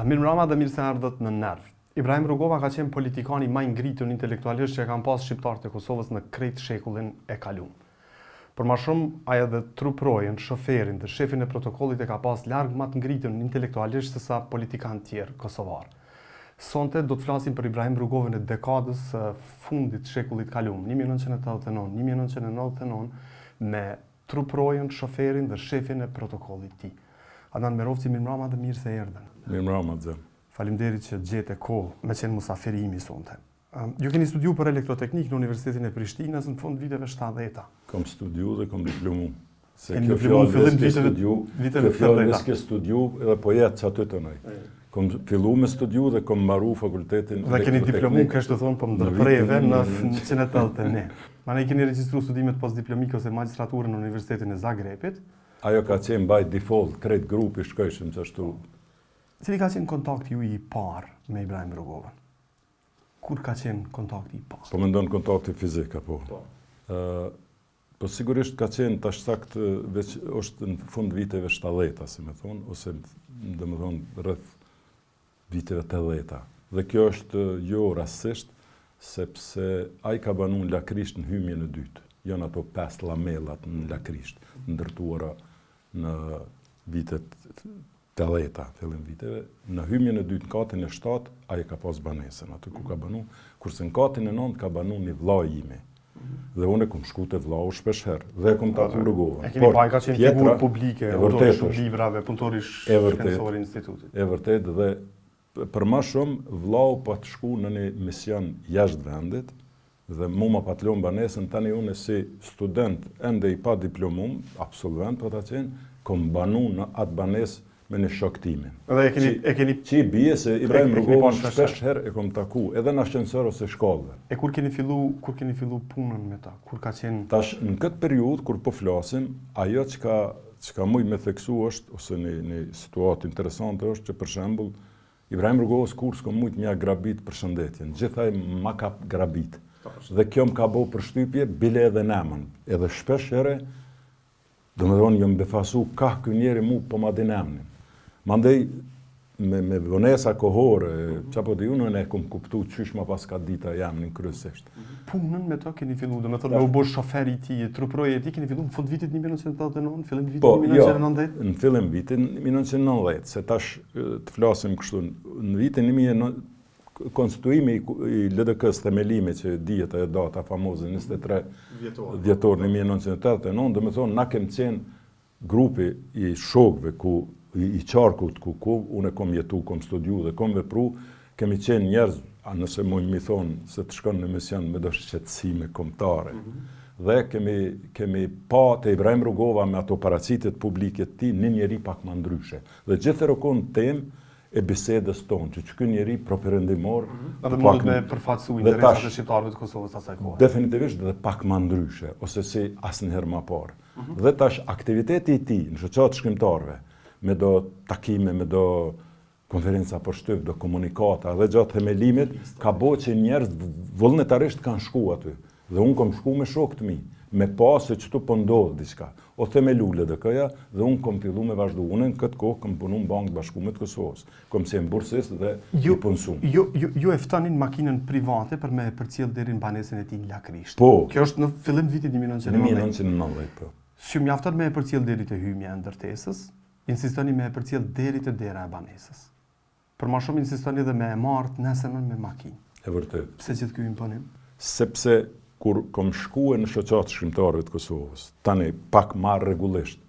Mirëmbrama dhe mirë se erdhët në Nerv. Ibrahim Rugova ka qenë politikani ma i ngritun intelektualisht që e kanë pas shqiptarët e Kosovës në krejt shekullin e kalum. Për ma shumë, ai edhe truprojën, shoferin dhe shefin e protokollit e ka pas larg ma të ngritun intelektualisht sesa politikanë tjerë kosovarë. Sonte do të flasim për Ibrahim Rugovën e dekadës së fundit të shekullit kalum, 1989, 1999, me truprojën, shoferin dhe shefin e protokollit tij. Adnan Merovci, mirëmbrama dhe mirë se erdhe. Mirëmbrama, Xhem. Faleminderit që gjete kohë me qenë musafiri im i sonte. Ju keni studiu për elektroteknikë në Universitetin e Prishtinës në fund viteve 70-ta. Kom studiu dhe kom diplomu. Se kjo fjalë në fillim studiu, viteve kjo fjalë veç ke studiu edhe po jetë që aty të nëj. Kom fillu me studiu dhe kom maru fakultetin Dhe keni diplomu, kështë të thonë, po më ndërpreve në 1981. Mandej keni registru studimet postdiplomike ose magistraturën në Universitetin e Zagrebit. Ajo ka qenë by default, krejt grupi shkojshim që ashtu. Cili ka qenë kontakti juaj i parë me Ibrahim Rugovën? Kur ka qenë kontakti i parë? Po mendon kontakti fizik, apo? Po. Po sigurisht ka qenë tash sakt veç është në fund viteve 70-ta, si me thonë, ose domethonë rreth viteve 80-ta. Dhe kjo është jo rastësisht, sepse ai ka banu në Lakrisht në hymjen e dytë. Janë ato pesë lamellat në Lakrisht, ndërtuara në vitet 80-ta, fillim viteve, në hymjen e dytë në katin e 7, ai ka pas banesën aty ku ka banu, kurse në katin e 9 ka banu një vlla imi. Dhe unë e kom shku te vllau shpesh herë dhe e kom taku Rugovën. E keni pa, ka qenë figurë publike, autor i shumë librave, punëtor i shkencor i institutit. E vërtet dhe për ma shumë vllau pat shku në një mision jashtë vendit dhe mu ma pat lënë banesën, tani unë si student ende i pa diplomum, absolvent pata qenë, kom banu në atë banesë me një shok timin. Dhe e keni e keni që i bie se Ibrahim Rugovën shpesh herë e kom taku edhe në ashensor ose shkallëve. E kur keni fillu, kur keni fillu punën me ta? Kur ka qenë Tash në këtë periudhë kur po flasim, ajo çka çka muj me theksu është ose një një situatë interesante është që për shembull Ibrahim Rugovës kurrë s'kom mujt me ja grabit përshëndetjen, gjithë ai ma ka grabit. Dhe kjo më ka bo përshtypje bile edhe n'emën. Edhe shpesh herë Domethonë, jom befasu kah ky njeri mu po ma din emnin. Mandej, me, me vonesa kohore, ça po di unë, e kom kuptu qysh ma paska ditë ai emnin kryesisht. Punën me to keni fillu, domethonë, me u bo shofer i tij, truproje i tij, keni fillu në fund vitit 1989, fillim vitit po, 1990? Jo, në fillim vitit 1990, se tash të flasim kështu, në vitin 1990, konstituimi i LDK-së themelimi që dihet ajo data famoze 23 dhjetor 1989, domethonë na kem qenë grupi i shokëve ku i, i qarkut ku ku unë kom jetu, kom studiu dhe kom vepru, kemi qenë njerëz, a nëse mund mi thonë se të shkon në emision me do shqetësime kombëtare. Mm -hmm. Dhe kemi, kemi pa te Ibrahim Rugova me ato paraqitjet publike të tij një njeri pak ma ndryshe. Dhe gjithherë u konë temë e bisedës tonë, që ky njeri properëndimor, mm -hmm. dhe mundet me përfaqësu interesat e shqiptarëve të Kosovës asaj kohe. Definitivisht dhe pak ma ndryshe, ose si asnjëherë ma parë. Mm -hmm. Dhe tash aktiviteti i tij në shoqatë shkrimtarëve, me do takime, me do konferenca për shtyp, do komunikata, dhe gjatë themelimit, ka bo që njerëz vullnetarisht kanë shku aty. Dhe unë kom shku me shokët mi, me pa se qëtu po ndodh diçka. O themelu LDK-ja dhe unë kom fillu me vazhdu. Unë në këtë kohë kom punu në Bankë të Bashkume të Kosovës. Kom qenë bursist dhe i punësum. Ju, ju, ju e ftonin makinën private për me e përcjell deri në banesën e tij në Lakrisht. Po. Kjo është në fillim të vitit 1990. 1990, po. S'ju mjafton me e përcjell deri te hymja e ndërtesës, insistoni me e përcjell deri te dera e banesës. Për ma shumë insistoni edhe me e marrë të nesërmen me makinë. E vërtetë. Pse gjithë ky imponim? Sepse kur kom shkue në Shoqatë Shkrimtarëve të Kosovës, tani pak ma rregullisht,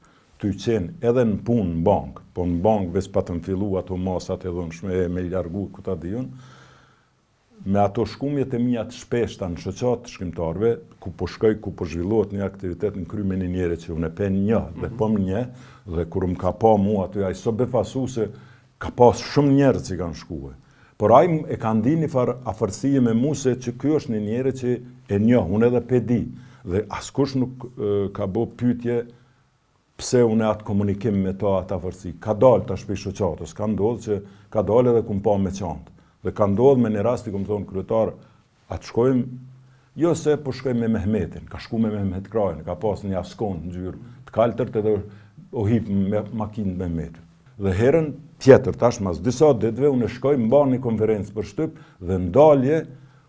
tuj qenë edhe në punë në bankë, po në bankë veç patën fillu ato masat e dhunshme e me i largu ku ta di unë, me ato shkumjet e mia të shpeshta në Shoqatë të Shkrimtarëve, ku po shkoj, ku po zhvillohet një aktivitet në krye me një njeri që unë pe njoh dhe po më njeh, dhe kur më ka pa mua aty, ai s'o befasu se Ka pas shumë njerëz që kanë shkue. Por ai e ka ndi një farë afërsie me mu se që ky është një njeri që e njoh, unë edhe pe di. Dhe askush nuk ka bo pyetje pse unë atë komunikim me to atë afërsi. Ka dalë tash prej shoqatës, ka ndodhë që ka dalë edhe kum pa me çantë. Dhe ka ndodhë me një rast i kom thonë kryetar, A të shkojmë? Jo se po shkojmë me Mehmetin, ka shku me Mehmet Krajën, ka pas një Ascon ngjyrë të kaltërt edhe o hip me makinë të Mehmetit. Dhe herën tjetër, tash mas disa ditëve, unë shkoj mban një konferencë për shtyp dhe n'dalje,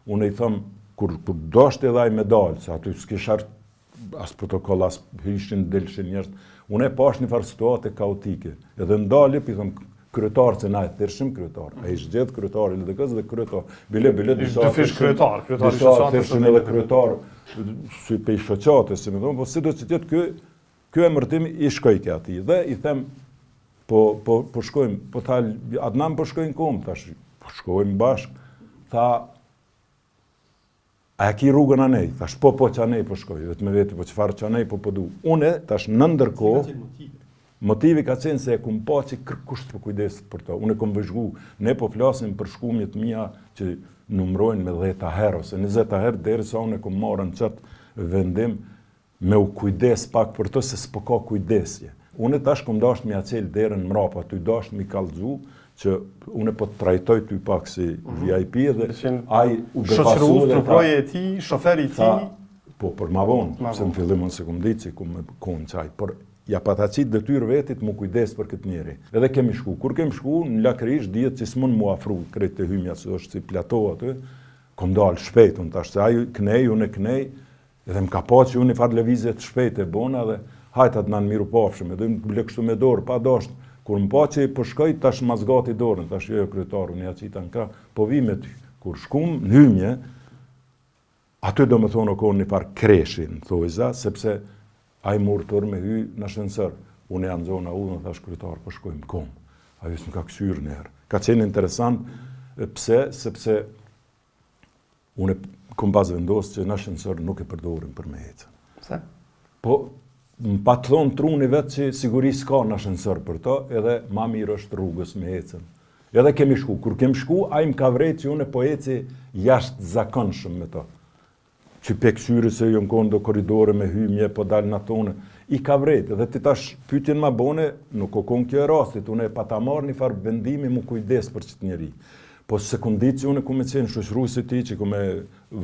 unë i thom, kur, kur doshte edhe ai me dalë, se aty s'kish as protokoll, as hyshin, delshin njerëz, unë e pash një farë situate kaotike. Edhe n'dalje, po i thom, kryetar se na e thirrshim kryetar. Ai ishte gjithë kryetar i LDK-së dhe kryetar. Bile bile disa dyfish kryetar, kryetar i shoqatës. Disa edhe kryetar si pej shoqatës, si me thonë, po sido që të jetë ky Ky emërtim i shkojke atij dhe i them po po po shkojmë, po tha Adnan po shkojmë kom, thash po shkojmë bashk. Tha A e ki rrugën anej? Thash po po qanej po shkoj, vetë me veti po çfarë qanej po po du. Unë tash në ndërkohë motivi ka qenë se e kum pa që kërkush s'po kujdeset për to. Unë e kom vëzhgu, ne po flasim për shkumje të mia që numrojnë me 10 herë ose 20 herë derisa unë e kom marrë në qat vendim me u kujdes pak për të se s'po ka kujdesje. Unë tash kom dasht me ja çel derën mrapa, ty dasht me kallxu që unë po të trajtoj ty pak si mm -hmm. VIP dhe ai u befasu dhe truproje e tij, shoferi i tij. Po për ma vonë, se në fillim unë s'e kom ditë që kum me konë qaj, por ja pata qitë detyrë vetit mu kujdes për këtë njeri. Edhe kemi shku. Kur kemi shku, në Lakrish, dihet që s'mund mu afru krejt te hymja, se është si plato aty, kom dalë shpejt, unë tash se ai knej, unë e knej, Edhe më ka pa që unë një farë lëvizje të shpejtë e bona dhe hajt Adnan mirupafshim, edhe më ble kështu me dorë, pa dasht, kur më pa që po shkoj, tash ma zgati dorën, tash jo jo kryetar, unë ja qita në krah, po vi me ty. Kur shkum në hymje, aty do me thonë o konë një farë kreshi, në thojza, sepse ai mur turr me hy në ashensor. Unë ja nxona udhën, thash kryetar, po shkojmë kom. Ai s'më ka kqyrë njëherë. Ka qenë interesant, pse, sepse Unë kom pas vendosë që në ashensor nuk e përdorim për me ecën. Pse? Po, më pat thonë truni vetë që siguri s'ka në ashensor për to, edhe ma mirë është rrugës me ecën. Edhe kemi shku. Kur kemi shku, ai më ka vrejt që unë po eci jashtëzakonshëm me to. Që pe kqyri se jon konë do korridore me hymje, po dal në tone. I ka vrejt, dhe ti tash pytjen ma bone, nuk o konë kjo e rastit, unë e pata marrë një farë vendimi mu kujdes për qëtë njeri. Po s'e kom ditë që unë ku me qenë shoqëruesi i tij, që ku me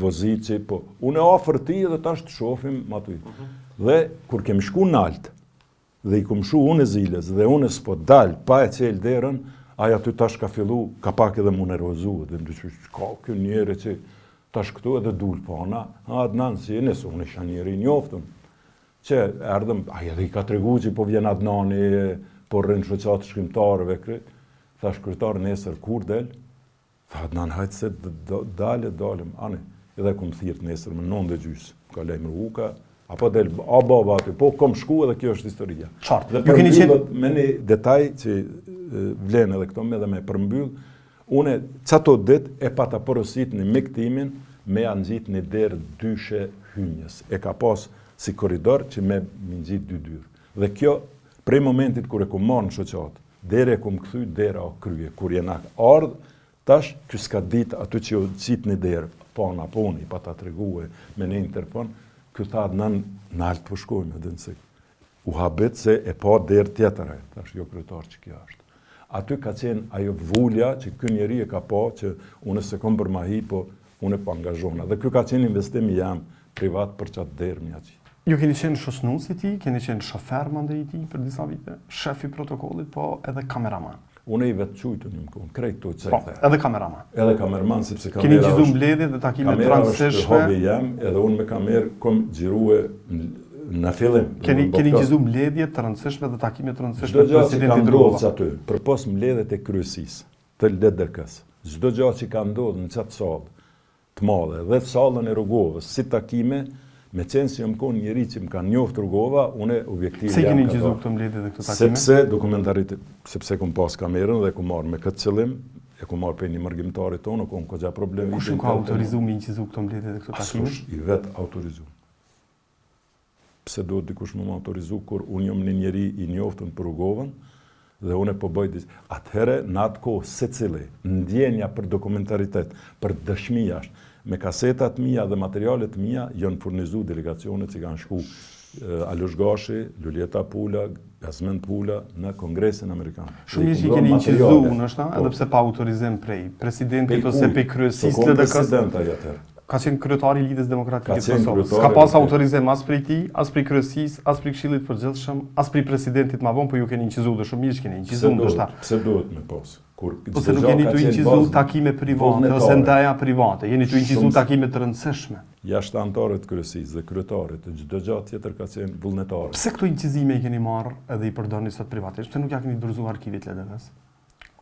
vozit, që po, unë e afër tij dhe tash të shofim ma ty. Uh mhm. -huh. Dhe kur kemi shku nalt, Dhe i kum mshu unë ziles dhe unë s'po dal pa e çel derën, ai aty tash ka fillu, ka pak edhe mu nervozu, dhe më dyqë, ka kjo njeri që tash këtu edhe dul pana, ha Adnan si je, se unë isha njeri i njoftun. Që erdhëm, ai edhe i ka tregu që po vjen Adnani, po rrin shoqatë shkrimtarëve, krejt. Thash kryetar nesër kur del? Tha Adnan hajt se dale, dalim, ani. Edhe kum thirrë nesër më nëndë e gjysë. Ka lajmëru Uka, apo del, a baba aty, po kom shku edhe kjo është historia. Qartë. Dhe Ju keni qenë me një detaj që vlen edhe këto me dhe me përmbyll, une qato dit e pata porosit një mik timin me ja ngjit një derë dyshe hymjes. E ka pas si korridor që me mi ngjit dy dyrë. Dhe kjo, prej momentit kur e kum marrë në shoqatë, Deri e kum kthy dera o krye kur jena ardh tash ky s'ka dit aty që u qit një derë pana po unë i pata tregue me një interfon ky tha Adnan nalt po shkojmë edhe nëse u habit se e pa derë tjetër ai thash jo kryetar që kjo është aty ka qenë ajo vulja që ky njeri e ka pa që unë s'e kom për mahi po unë po angazhona dhe ky ka qenë investim i jem privat për qatë derë m'ja qit. Ju keni qenë shoqërues i tij, keni qenë shofer mandej i tij për disa vite, shef i protokollit, po edhe kameraman. Unë i vetëqujtun jam konë, krejt këto që po, edhe kameraman. Edhe kameraman, sepse kamera Keni inçizu mbledhje dhe takime të rëndësishme. Kamera është hobi jem, edhe unë me kamerë kom xhirue në fillim. Keni, keni inçizu mbledhje të rëndësishme dhe takime të rëndësishme të presidentit Çdo gjë që ka ndodhë aty, përpos mbledhjet e kryesisë, të LDK-së, çdo gjë që ka ndodhë në qatë sallë, të madhe dhe sallën e Rugovës si takime, meqenëse jam konë njeri që më kanë njoft Rugova, unë objektivi Pse keni inçizu këto mbledhje dhe këto takime? Sepse dokumentarit, sepse kom pas kamerën dhe kom marrë me këtë qëllim, e kom marrë prej një mërgimtarit tonë, kom kogja problem. Kush ju ka autorizu me inçizu këto mbledhje dhe këto takime? Askush, i vetautorizu. Pse duhet dikush me më autorizu kur unë jam një njeri i njoftun për Rugovën dhe unë po bëj dis... Atëherë, në atë kohë, secili, ndjenja për dokumentaritet, për dëshmi është, me kasetat mia dhe materialet mia janë furnizu delegacionet që kanë shku Alush Gashi, Luljeta Pula, Gazmend Pula në Kongresin Amerikan. Shumë mirë që i keni inçizu, ndoshta, po. edhe pse pa autorizim prej presidentit ose prej kryesisë LDK-së. President ai atëherë. Ka qenë kryetari i Lidhjes Demokratike të Kosovës. S'ka pas autorizim as prej tij, as prej kryesisë, as prej Këshillit të Përgjithshëm, as prej presidentit ma vonë, po ju keni inçizu dhe shumë mirë që keni inçizu ndoshta. Pse duhet me pas? Kur po se nuk jeni tu inçizu takime private ose ndeja private, jeni tu inçizu takime të rëndësishme. Jashtë anëtarëve të kryesisë dhe kryetarit, çdo gjë tjetër ka qenë vullnetare. Pse këto inçizime i keni marrë edhe i përdorni sot privatisht? Pse nuk ja keni dorëzuar arkivit të LDK-së?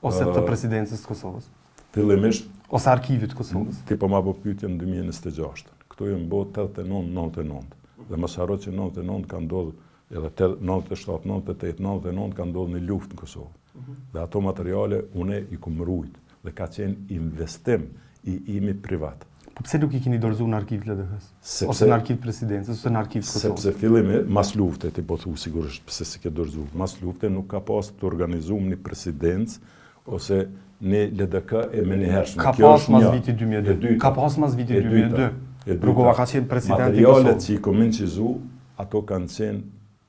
Ose të presidencës të Kosovës? Fillimisht ose arkivit të Kosovës. Ti po ma bo pyetjen në 2026. Këto janë bo 89, 99. Dhe mos harro që 99 ka ndodhur edhe 97, 98, 99 ka ndodhur një luftë në Kosovë. Mm -hmm. Dhe ato materiale une i kum rujt dhe ka qenë investim i imi privat. Po pse nuk i keni dorëzuar në arkiv të LDK-së? Sepse, ose në arkiv të presidencës, ose në arkiv të Kosovës? Sepse fillimi, mas lufte, ti po thu sigurisht pse s'i ke dorëzuar. Mas lufte nuk ka pas të organizum një presidencë ose një LDK e menjëhershme. Ka pas mas vitit 2002. Ka pas mas vitit 2002. Rugova ka qenë president i Kosovës. Materialet që i kom inçizu, ato kanë qenë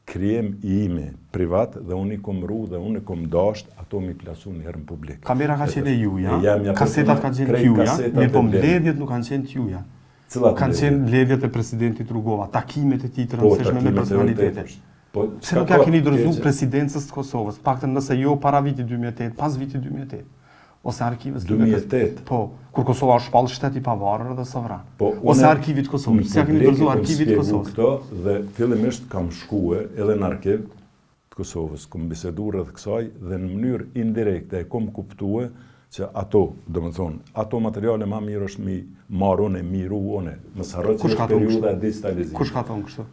Krijim i imi privat dhe unë i kom ru dhe unë i kom dasht ato mi plasu një herë në publik. Kamera ka qenë e juja, kasetat kanë qenë të juja, mirëpo mbledhjet nuk kanë qenë të juja. Cilat Kanë qenë mbledhjet e presidentit Rugova, takimet e tij të po, rëndësishme me personalitete. Po, Pse nuk ja keni dorëzu presidencës të Kosovës, paktën nëse jo para vitit 2008, pas vitit 2008? Ose arkivës 2008. Po, kur Kosova është shpallë shtet i pavarur dhe sovran. Po, ose arkivit të Kosovës. Pse ja keni dorëzuar arkivit të Kosovës? Këto dhe fillimisht kam shkue edhe në arkiv të Kosovës, kom bisedu rreth kësaj dhe në mënyrë indirekte e kom kuptue që ato, domethonë, ato materiale ma mirë është mi marrë une, mi ru une. Mos harro që është periudha e digitalizimit. Kush ka thonë kështu?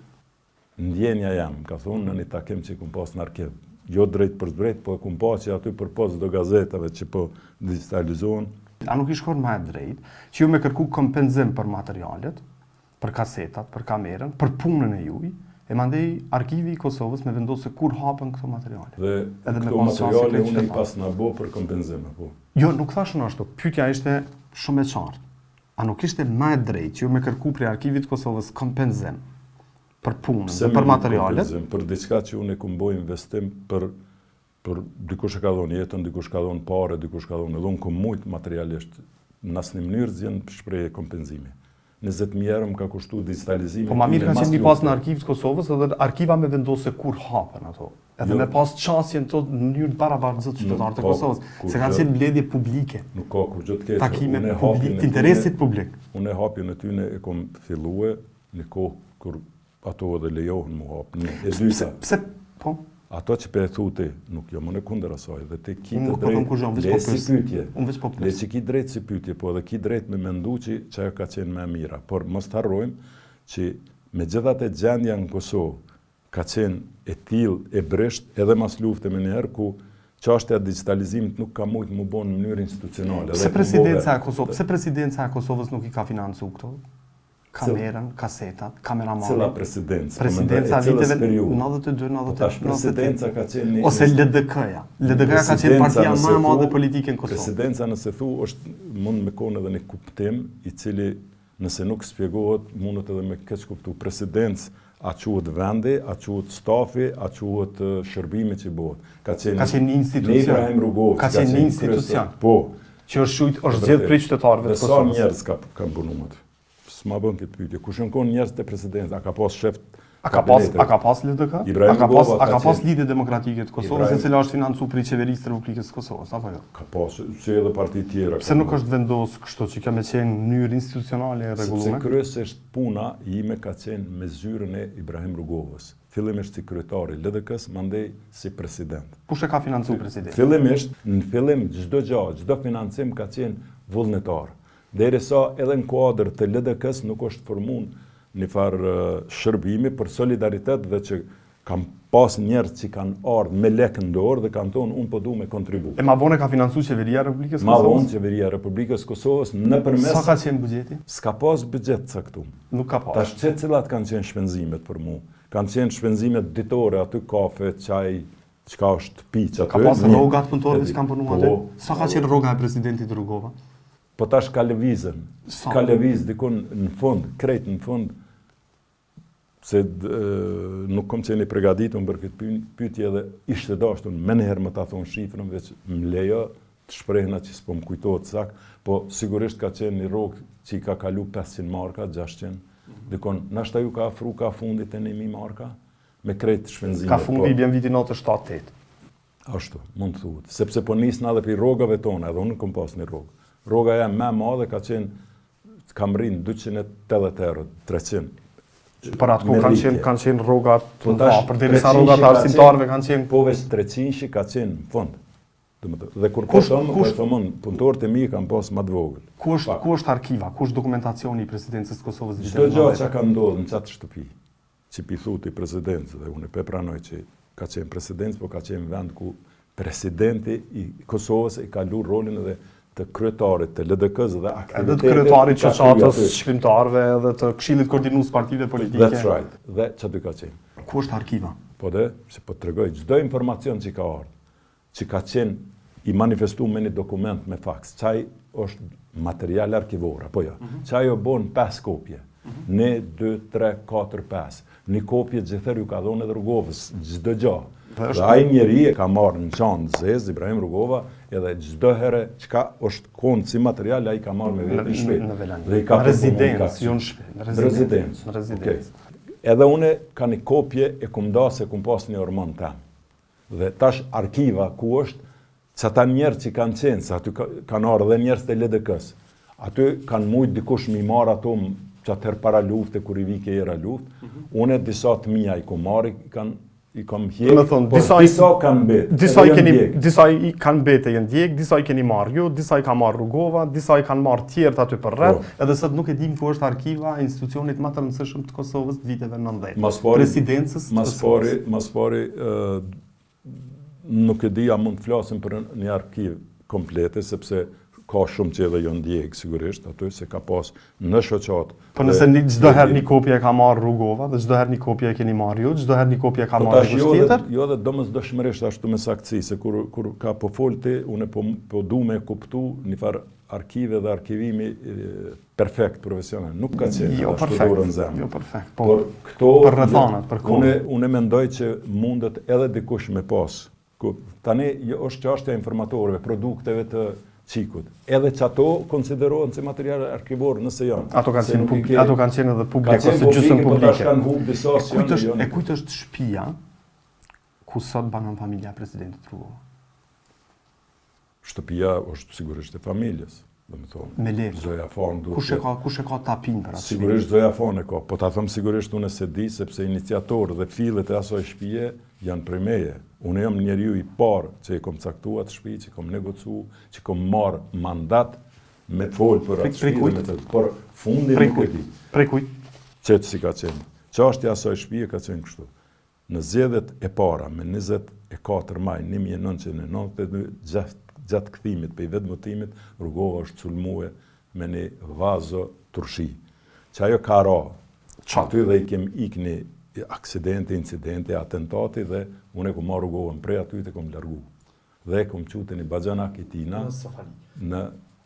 Ndjenja jem, ka thonë në një takim që kum pas në arkiv. Jo drejtpërdrejt, po e kum pa që aty përpos do gazetave që po digitalizohen. A nuk ish kon ma e drejtë që ju me kërku kompenzim për materialet, për kasetat, për kamerën, për punën e juj, e mandej arkivi i Kosovës me vendosë se kur hapen këto materiale. Dhe Edhe me këto materiale unë i pasna bo për kompenzim, apo? Jo, nuk thashë unë ashtu. Pyetja ishte shumë e qartë. A nuk ishte ma e drejtë që ju me kërku prej arkivit të Kosovës kompenzim për punën dhe për materialet? Kompenzim për diçka që unë e kum bo investim për për dikush e ka dhënë jetën, dikush ka dhënë pare, dikush ka dhënë edhe unë kom mujt materialisht në asnjë mënyrë s'vjen shprehje kompenzimi. 20.000 euro më ka kushtu digitalizimi. Po ma mirë ka qenë mi pas në arkiv të Kosovës edhe arkiva me vendosë se kur hapen ato. Edhe jo. me pas qasje në to në mënyrë të barabartë gjithë qytetarët e Kosovës, se kanë qenë mbledhje publike. Nuk ka kurgjë të keqe. Takime publike, të interesit publik. Unë hapjen e tyne e kom fillue në kohë kur ato edhe lejohen mu hap. Një, e dyta. Pse, po? Ato që pe e thu ti, nuk jam unë kundër asaj dhe ti ki të po drejtë, le si pyetje. Unë veç po Le që ki drejtë si pyetje, po edhe ki drejtë me mendu që që ajo ka qenë më e mira. Por mos të harrojmë që megjithatë gjendja në Kosovë ka qenë e tillë e brishtë edhe mas lufte menjëherë ku çashtja e digjitalizimit nuk ka mujtë mu bo në mënyrë institucionale. Pse presidenca e Kosovës, pse presidenca e Kosovës nuk i ka financu këto? Kamerën, kasetat, kameramanin. Cila presidencë? Presidenca e viteve 92, 98. Po tash presidenca ka qenë një ose LDK-ja. LDK-ja ka qenë partia më e madhe politike në Kosovë. Presidenca nëse thu është mund me konë edhe një kuptim i cili Nëse nuk spjegohet, mundet edhe me keqkuptu. Presidencë, a quhet vendi, a quhet stafi, a quhet shërbimi që bëhet. Ka qenë Ka qenë një institucion. Ibrahim Rugova, ka qenë një institucion. Po. Që është shujt, është zgjedh prej qytetarëve të Kosovës. Sa njerëz ka kanë punu aty? S'ma bën këtë pyetje. Kush janë konë njerëz të presidencës? A ka pas shef A ka pas a ka pas LDK? A ka pas a ka pas Lidhje Demokratike të Kosovës, e cila është financuar prej qeverisë të Republikës së Kosovës, apo jo? Ka pas, si edhe parti tjera. Pse nuk është vendos kështu që kjo me qenë në mënyrë institucionale e rregulluar? Sepse kryesisht puna ime ka qenë me zyrën e Ibrahim Rugovës. Fillimisht si kryetar i LDK-së, mandej si president. Kush e ka financuar presidentin? Fillimisht, në fillim çdo gjë, çdo financim ka qenë vullnetar. Derisa edhe në kuadër të LDK-së nuk është formuar një farë shërbimi për solidaritet dhe që kam pas njerëz që kanë ardhë me lek në dorë dhe kanë thonë unë po du me kontribu. E ma vonë ka financu qeveria e Republikës Kosovës? Ma vonë qeveria e Republikës Kosovës nëpërmes... Sa ka qenë buxheti? S'ka pas buxhet caktum. Nuk ka pas. Tash që cilat kanë qenë shpenzimet për mu? Kanë qenë shpenzimet ditore, aty kafe, çaj, çka është pi që aty. Ka pas rroga të punëtorëve që kanë punu aty? Po. Sa ka qenë rroga e presidentit Rugova? Po tash ka lëvizën, ka lëviz dikun në fund, krejt në fund, se nuk kom qenë i pregaditun për këtë pyetje edhe ishte dashtun menjëherë me ta thonë shifrën, veç më lejo. të shprehna që s'po më kujtohet sakt, po sigurisht ka qenë një rrogë që i ka kalu 500 marka, 600, dikon, nashta ju ka afru ka fundi te 1000 marka, me krejt shpenzimet. Ka fundi po, i bjen viti 97-8. Ashtu, mund të thuhet. Sepse po nisna edhe prej rrogave tona, edhe unë kom pas një rrogë. Rroga jem më e madhe ka qenë, ka mrri 280 euro, 300. Për atë kohë kanë qenë kanë qenë rroga të po mëdha, përderisa rrogat e arsimtarëve kanë qenë po veç 300 ka qenë në fund. Domethënë, dhe kur po thom, po thom unë, punëtorët e mi kanë pas më të vogël. Ku është ku është arkiva, ku është dokumentacioni i presidencës së Kosovës Çdo gjë që ka ndodhur në qatë shtëpi, që pi thu ti presidencë dhe unë pe pranoj që ka qenë presidencë, po ka qenë vend ku presidenti i Kosovës e ka lu rolin edhe të kryetarit të LDK-së dhe aktivitetit. Edhe të kryetarit të shoqatës shkrimtarëve edhe të Këshillit Koordinues të Partive Politike. That's right. Dhe qaty ka qenë. Ku është arkiva? Po dhe, se po të tregoj çdo informacion që ka ardhur, që ka qenë i manifestu me një dokument me faks, qaj është material arkivor, apo jo? Mm -hmm. Qaj u bon 5 kopje. Mm -hmm. 1, 2, 3, 4, 5. Një kopje gjithherë ju ka dhonë edhe Rugovës, çdo gjo. Dhe, dhe ai njeri e ka marrë në çantë zezë, Ibrahim Rugova, edhe çdo herë çka është konë si material, ai ka marrë me vete në shpi. Në Velani. Dhe i ka në rezidencë, jo në shpi. Në rezidencë. Në rezidencë. Okay. Edhe une ka një kopje e kum da se kum pas një ormon tem. Dhe tash arkiva ku është, qata njerëz që kanë qenë, se aty kanë ardhë dhe njerëz të LDK-së, aty kanë mujtë dikush m'i marrë ato qatëherë para lufte, kur i vike era luftë, mm -hmm. unë disa të mija i kom marrë, i kanë i kam hjek, thonë, por disa, disa kanë mbet. Disa i keni disa i kanë mbet e janë djeg, disa i keni marrë ju, disa i ka marrë Rugova, disa i kanë marrë tjerët aty përreth, po. edhe sot nuk e dimë ku është arkiva e institucionit më të rëndësishëm të Kosovës të viteve 90. Mas pari, presidencës të Kosovës. Pari, mas pari, nuk e di a mund të flasim për një arkiv komplete, sepse ka shumë që edhe janë djeg, sigurisht, aty se ka pas në shoqatë. Po nëse një, çdo herë një kopje e ka marrë Rugova dhe çdo herë një kopje e keni marrë ju, çdo herë një kopje e ka po marrë dikush jo tjetër. Jo dhe domosdoshmërisht ashtu me saktësi, se kur kur ka po fol ti, unë po po du me kuptu një farë arkive dhe arkivimi perfekt profesional. Nuk ka qenë jo, perfekt, dorën zemër. Jo perfekt. Po, por këto për rrethanat, për kohën. Unë unë mendoj që mundet edhe dikush me pas. Ku tani jo, është çështja e informatorëve, produkteve të QIK-ut. Edhe që ato konsiderohen si material arkivor nëse janë. Ato kanë qenë publike, ato kanë qenë edhe publike ose gjysmë po publike. Po kanë humb disa si janë. Është, e kujt është shtëpia ku sot banon familja e presidentit Rugova? Shtëpia është sigurisht e familjes, domethonë. Me letra. Zoja Fan duhet. Kush e ka, kush e ka tapin për atë? Sigurisht Zoja Fan e ka, po ta them sigurisht unë s'e di sepse iniciator dhe fillet e asaj shtëpie janë prej meje. Unë jam njeriu i parë që e kom caktu atë shtëpi, që kom negocu, që kom marr mandat me fol për atë shtëpi dhe me të, por fundin nuk e di. Prej kujt? Qe si ka qenë. Çështja e asaj shtëpie ka qenë kështu. Në zgjedhjet e para me 24 maj 1992, gjatë kthimit prej vetëvotimit, Rugova është sulmue me një vazo turshi. Që ajo ka ra aty dhe i kem ik një aksidenti, incidenti, atentati dhe unë e kom marrë Rugovën prej aty e kom largu. Dhe e kom çu te një baxhanak i tina në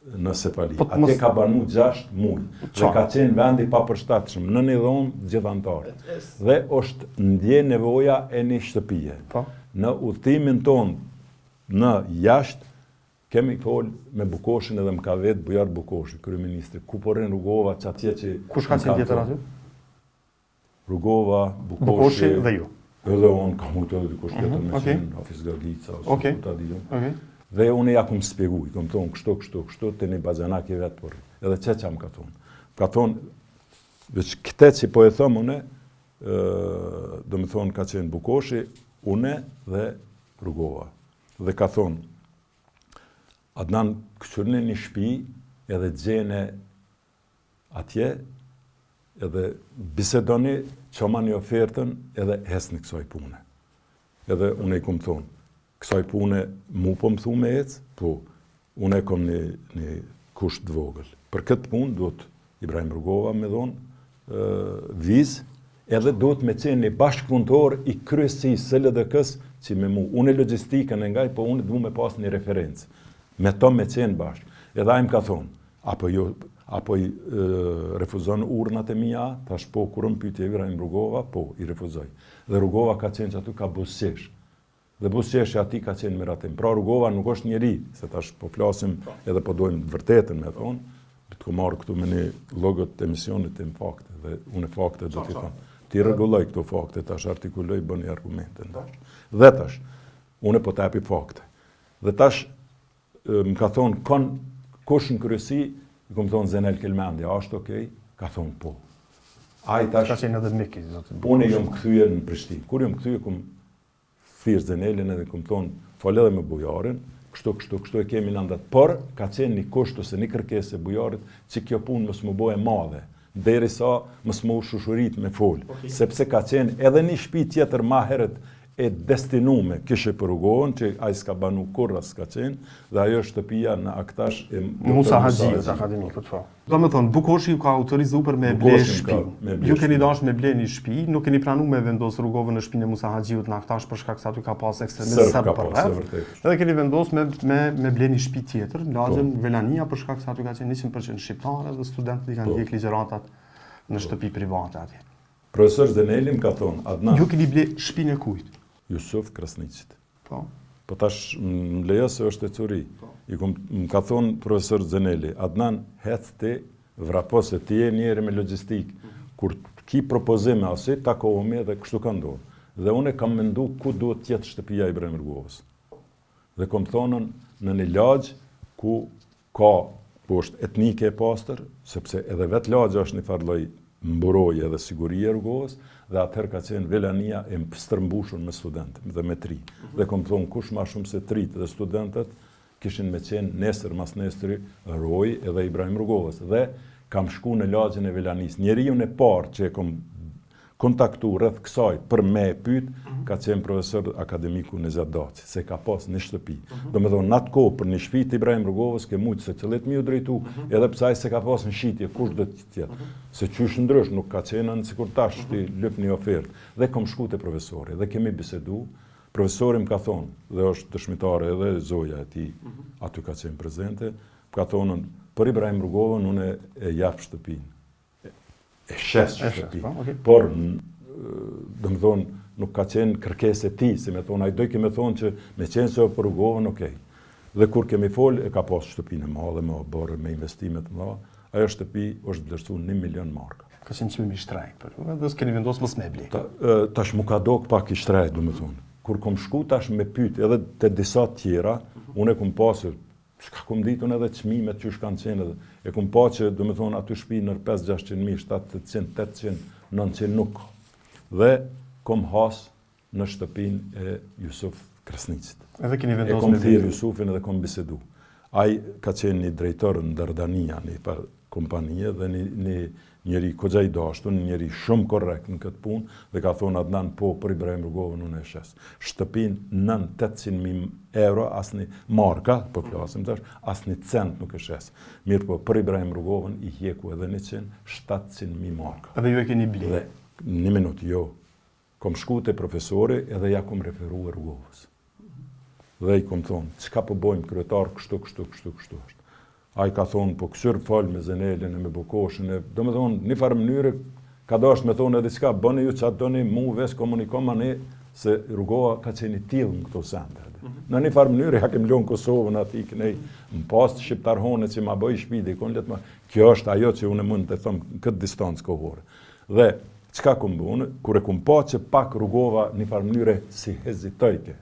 në Sefali. Po Atje ka banu 6 muj dhe ka qenë vend i papërshtatshëm në një dhomë gjithë anëtarët. Dhe është ndje nevoja e një shtëpie. Po. Në udhëtimin tonë në jashtë kemi fol me Bukoshin edhe më ka vetë Bujar Bukoshi, kryeministri, ku po rrin Rugova që atje që... Kush ka qenë tjetër aty? Rugova, Bukoshi, Bukoshi dhe ju. Edhe unë kam mujtë edhe dikush tjetër mm -hmm, me okay. qenë, Hafiz Gagica, ose okay. ku ta di unë. Okay. Dhe unë ja kom spjegu, i kom thonë kështu, kështu, kështu, te një baxhanak i vet por. Edhe qe ça më ka thonë. Ka thonë, veç këte që po e thom une, domethonë ka qenë Bukoshi, une dhe Rugova. Dhe ka thonë, Adnan, këqyrni një shpi edhe gjene Atje edhe bisedoni, çomani ofertën edhe ecni kësaj pune. Edhe unë i kom thonë, kësaj pune mu po më thu me ecë, po unë e kom një, një kusht të vogël. Për këtë punë duhet Ibrahim Rugova me dhonë vizë, edhe duhet me qenë një bashkëpunëtor i kryesisë së LDK-së që me mu. Unë logjistikën e ngaj, po unë du me pas një referencë. Me to me qenë bashkë. Edhe ai më ka thonë, Apo jo, apo i refuzon urdhnat e mia? Thash po, kur më pyeti Ibrahim Rugova, po, i refuzoj. Dhe Rugova ka qenë që aty ka buzëqesh. Dhe buzëqeshja e tij ka qenë miratim. Pra Rugova nuk është njeri, se tash po flasim po. edhe po dojmë të vërtetën me thonë, të kom marrë këtu me një logo të emisionit tim fakte, dhe unë fakte do t'i them. Ti rregulloj këto fakte, tash artikuloj, bëni argumente. Tash. Dhe tash, unë po të japi fakte. Dhe tash, më ka thonë, kon, kush në kryesi, i kom thonë Zenel Kelmendi, a është okej? Ka thonë po. Ai tash... Ka qenë edhe mik i zotit. Unë jom kthye në Prishtinë. Kur jom kthye, kom thirr Zenelin edhe kom thonë, fol edhe me Bujarin, kështu, kështu, kështu e kemi në ndet. Por, ka qenë një kusht ose një kërkesë e Bujarit që kjo punë mos m'u bo e madhe, derisa mos m'u shushurit me fol. Okay. Sepse ka qenë edhe një shpi tjetër ma herët e destinume kishe për Rugovën, që ai s'ka banu kurrë s'ka qenë, dhe ajo shtëpia në Aktash e Musa Haxhiut, akademikut, po. Domethonë, Bukoshi ju ka autorizu për me ble shpi. Ju keni dash me ble një shpi, nuk keni pranu me vendos Rugovën në shpinë e Musa Haxhiut në Aktash për shkak se aty ka pas ekstremist serb për rreth. Edhe keni vendos me, me, me ble një shpi tjetër, në lagjen po. Velania për shkak se aty ka qenë 100% shqiptare dhe studentët i kanë po. ndjek ligjëratat në po. shtëpi private atje. Profesor Zeneli më ka thonë, Adnan. Ju keni ble shpinë e kujt? Jusuf Krasniqit. Po. Po tash më lejo se është ecuri. Po. I kum, më ka thonë profesor Zeneli, Adnan, hec ti, vrapo se ti je njeri me logjistikë. Mm -hmm. Kur ki propozime ose takohemi edhe kështu ka ndodhur. Dhe unë kam mendu ku duhet të jetë shtëpia e Ibrahim Rugovës. Dhe kom thonë në një lagje ku Ka, po është etnike e pastër, sepse edhe vetë lagja është një farë lloj mburoje edhe sigurie e Rugovës, dhe atëherë ka qenë Velania e stërmbushur me studentë dhe me t'ri. Mm -hmm. Dhe kom thonë kush ma shumë se t'ritë dhe studentët kishin me qenë nesër mas nesëri rojë edhe Ibrahim Rugovës. Dhe kam shku në lagjen e Velanisë. Njeriun e parë që e kom kontaktu rreth kësaj për me e pyet, mhm. ka qenë profesor akademiku Nezat Daci, se ka pas një shtëpi. Mm -hmm. Domethonë, në atë kohë për një shtëpi të Ibrahim Rugovës, ke mujtë secilit me ju drejtu, mm -hmm. edhe pse ai s'e ka pas në shitje, kush do të jetë. Mm -hmm. Se qysh ndrysh, nuk ka qenë në sikur tash, mm -hmm. ti lyp një ofertë. Dhe kom shku te profesori, dhe kemi bisedu, profesori më ka thonë, dhe është dëshmitare edhe zoja e tij, mm -hmm. aty ka qenë prezente, më ka thonë, për Ibrahim Rugovën, unë e jap shtëpinë. e shes shtëpi. Po, okay. Por, domethonë, nuk ka qenë kërkesë e tij, si me thonë, ai dojke me thonë që me qenë se o për Rugovën, okej. Okay. Dhe kur kemi folë, e ka pas shtëpinë e madhe, me oborr, me investime të mëdha, ajo shtëpi është vlerësu një milion marka. Ka qenë çmim i shtrejtë, për ju, dhe s'keni vendosë mos me bli. Ta, tash m'u ka dok pak i shtrejtë, domethonë. Kur kom shku tash me pyt edhe te disa tjera, unë e kom pasë Çka kom ditë unë edhe çmimet qysh kanë qenë edhe e kom pa që domethonë aty shpi nër 5-600 mijë, 700, 800, 900 nuk ka. Dhe kom has në shtëpinë e Jusuf Krasniqit. Edhe keni vendosur E kom thirr Jusufin edhe kom bisedu. Ai ka qenë një drejtor në Dardania, një farë kompanie dhe një, një njeri koxha i dashtun, një njeri shumë korrekt në këtë punë dhe ka thonë Adnan po për Ibrahim Rugovën unë e shes. Shtëpinë nën 800.000 euro, asnjë marka, po flasim tash, asnjë cent nuk e shes. Mirëpo për Ibrahim Rugovën i hjeku edhe 100, 700.000 marka. Edhe ju e keni ble? Dhe, një minut, jo. Kom shku te profesori edhe ja kom referu Rugovës. Dhe i kom thonë, çka po bojmë kryetar, kështu, kështu, kështu, kështu është. Ai ka thonë, po kqyr fol me Zenelin e me Bukoshin, e, domethonë, një farë mënyre, ka dasht me thonë edhe çka, bëni ju ça doni, mu veç komunikom ne, se Rugova ka qenë i tillë në këto sende. Mm -hmm. Në një farë mënyre, ja kem lonë Kosovën aty, kënej, në pas të shqiptarhone që ma bëj shpi, dhe i konë letë ma, kjo është ajo që unë mund të them këtë distancë kohore. Dhe, çka kom bo unë, kur e kom pa që pak Rugova një farë mënyre si hezitojke,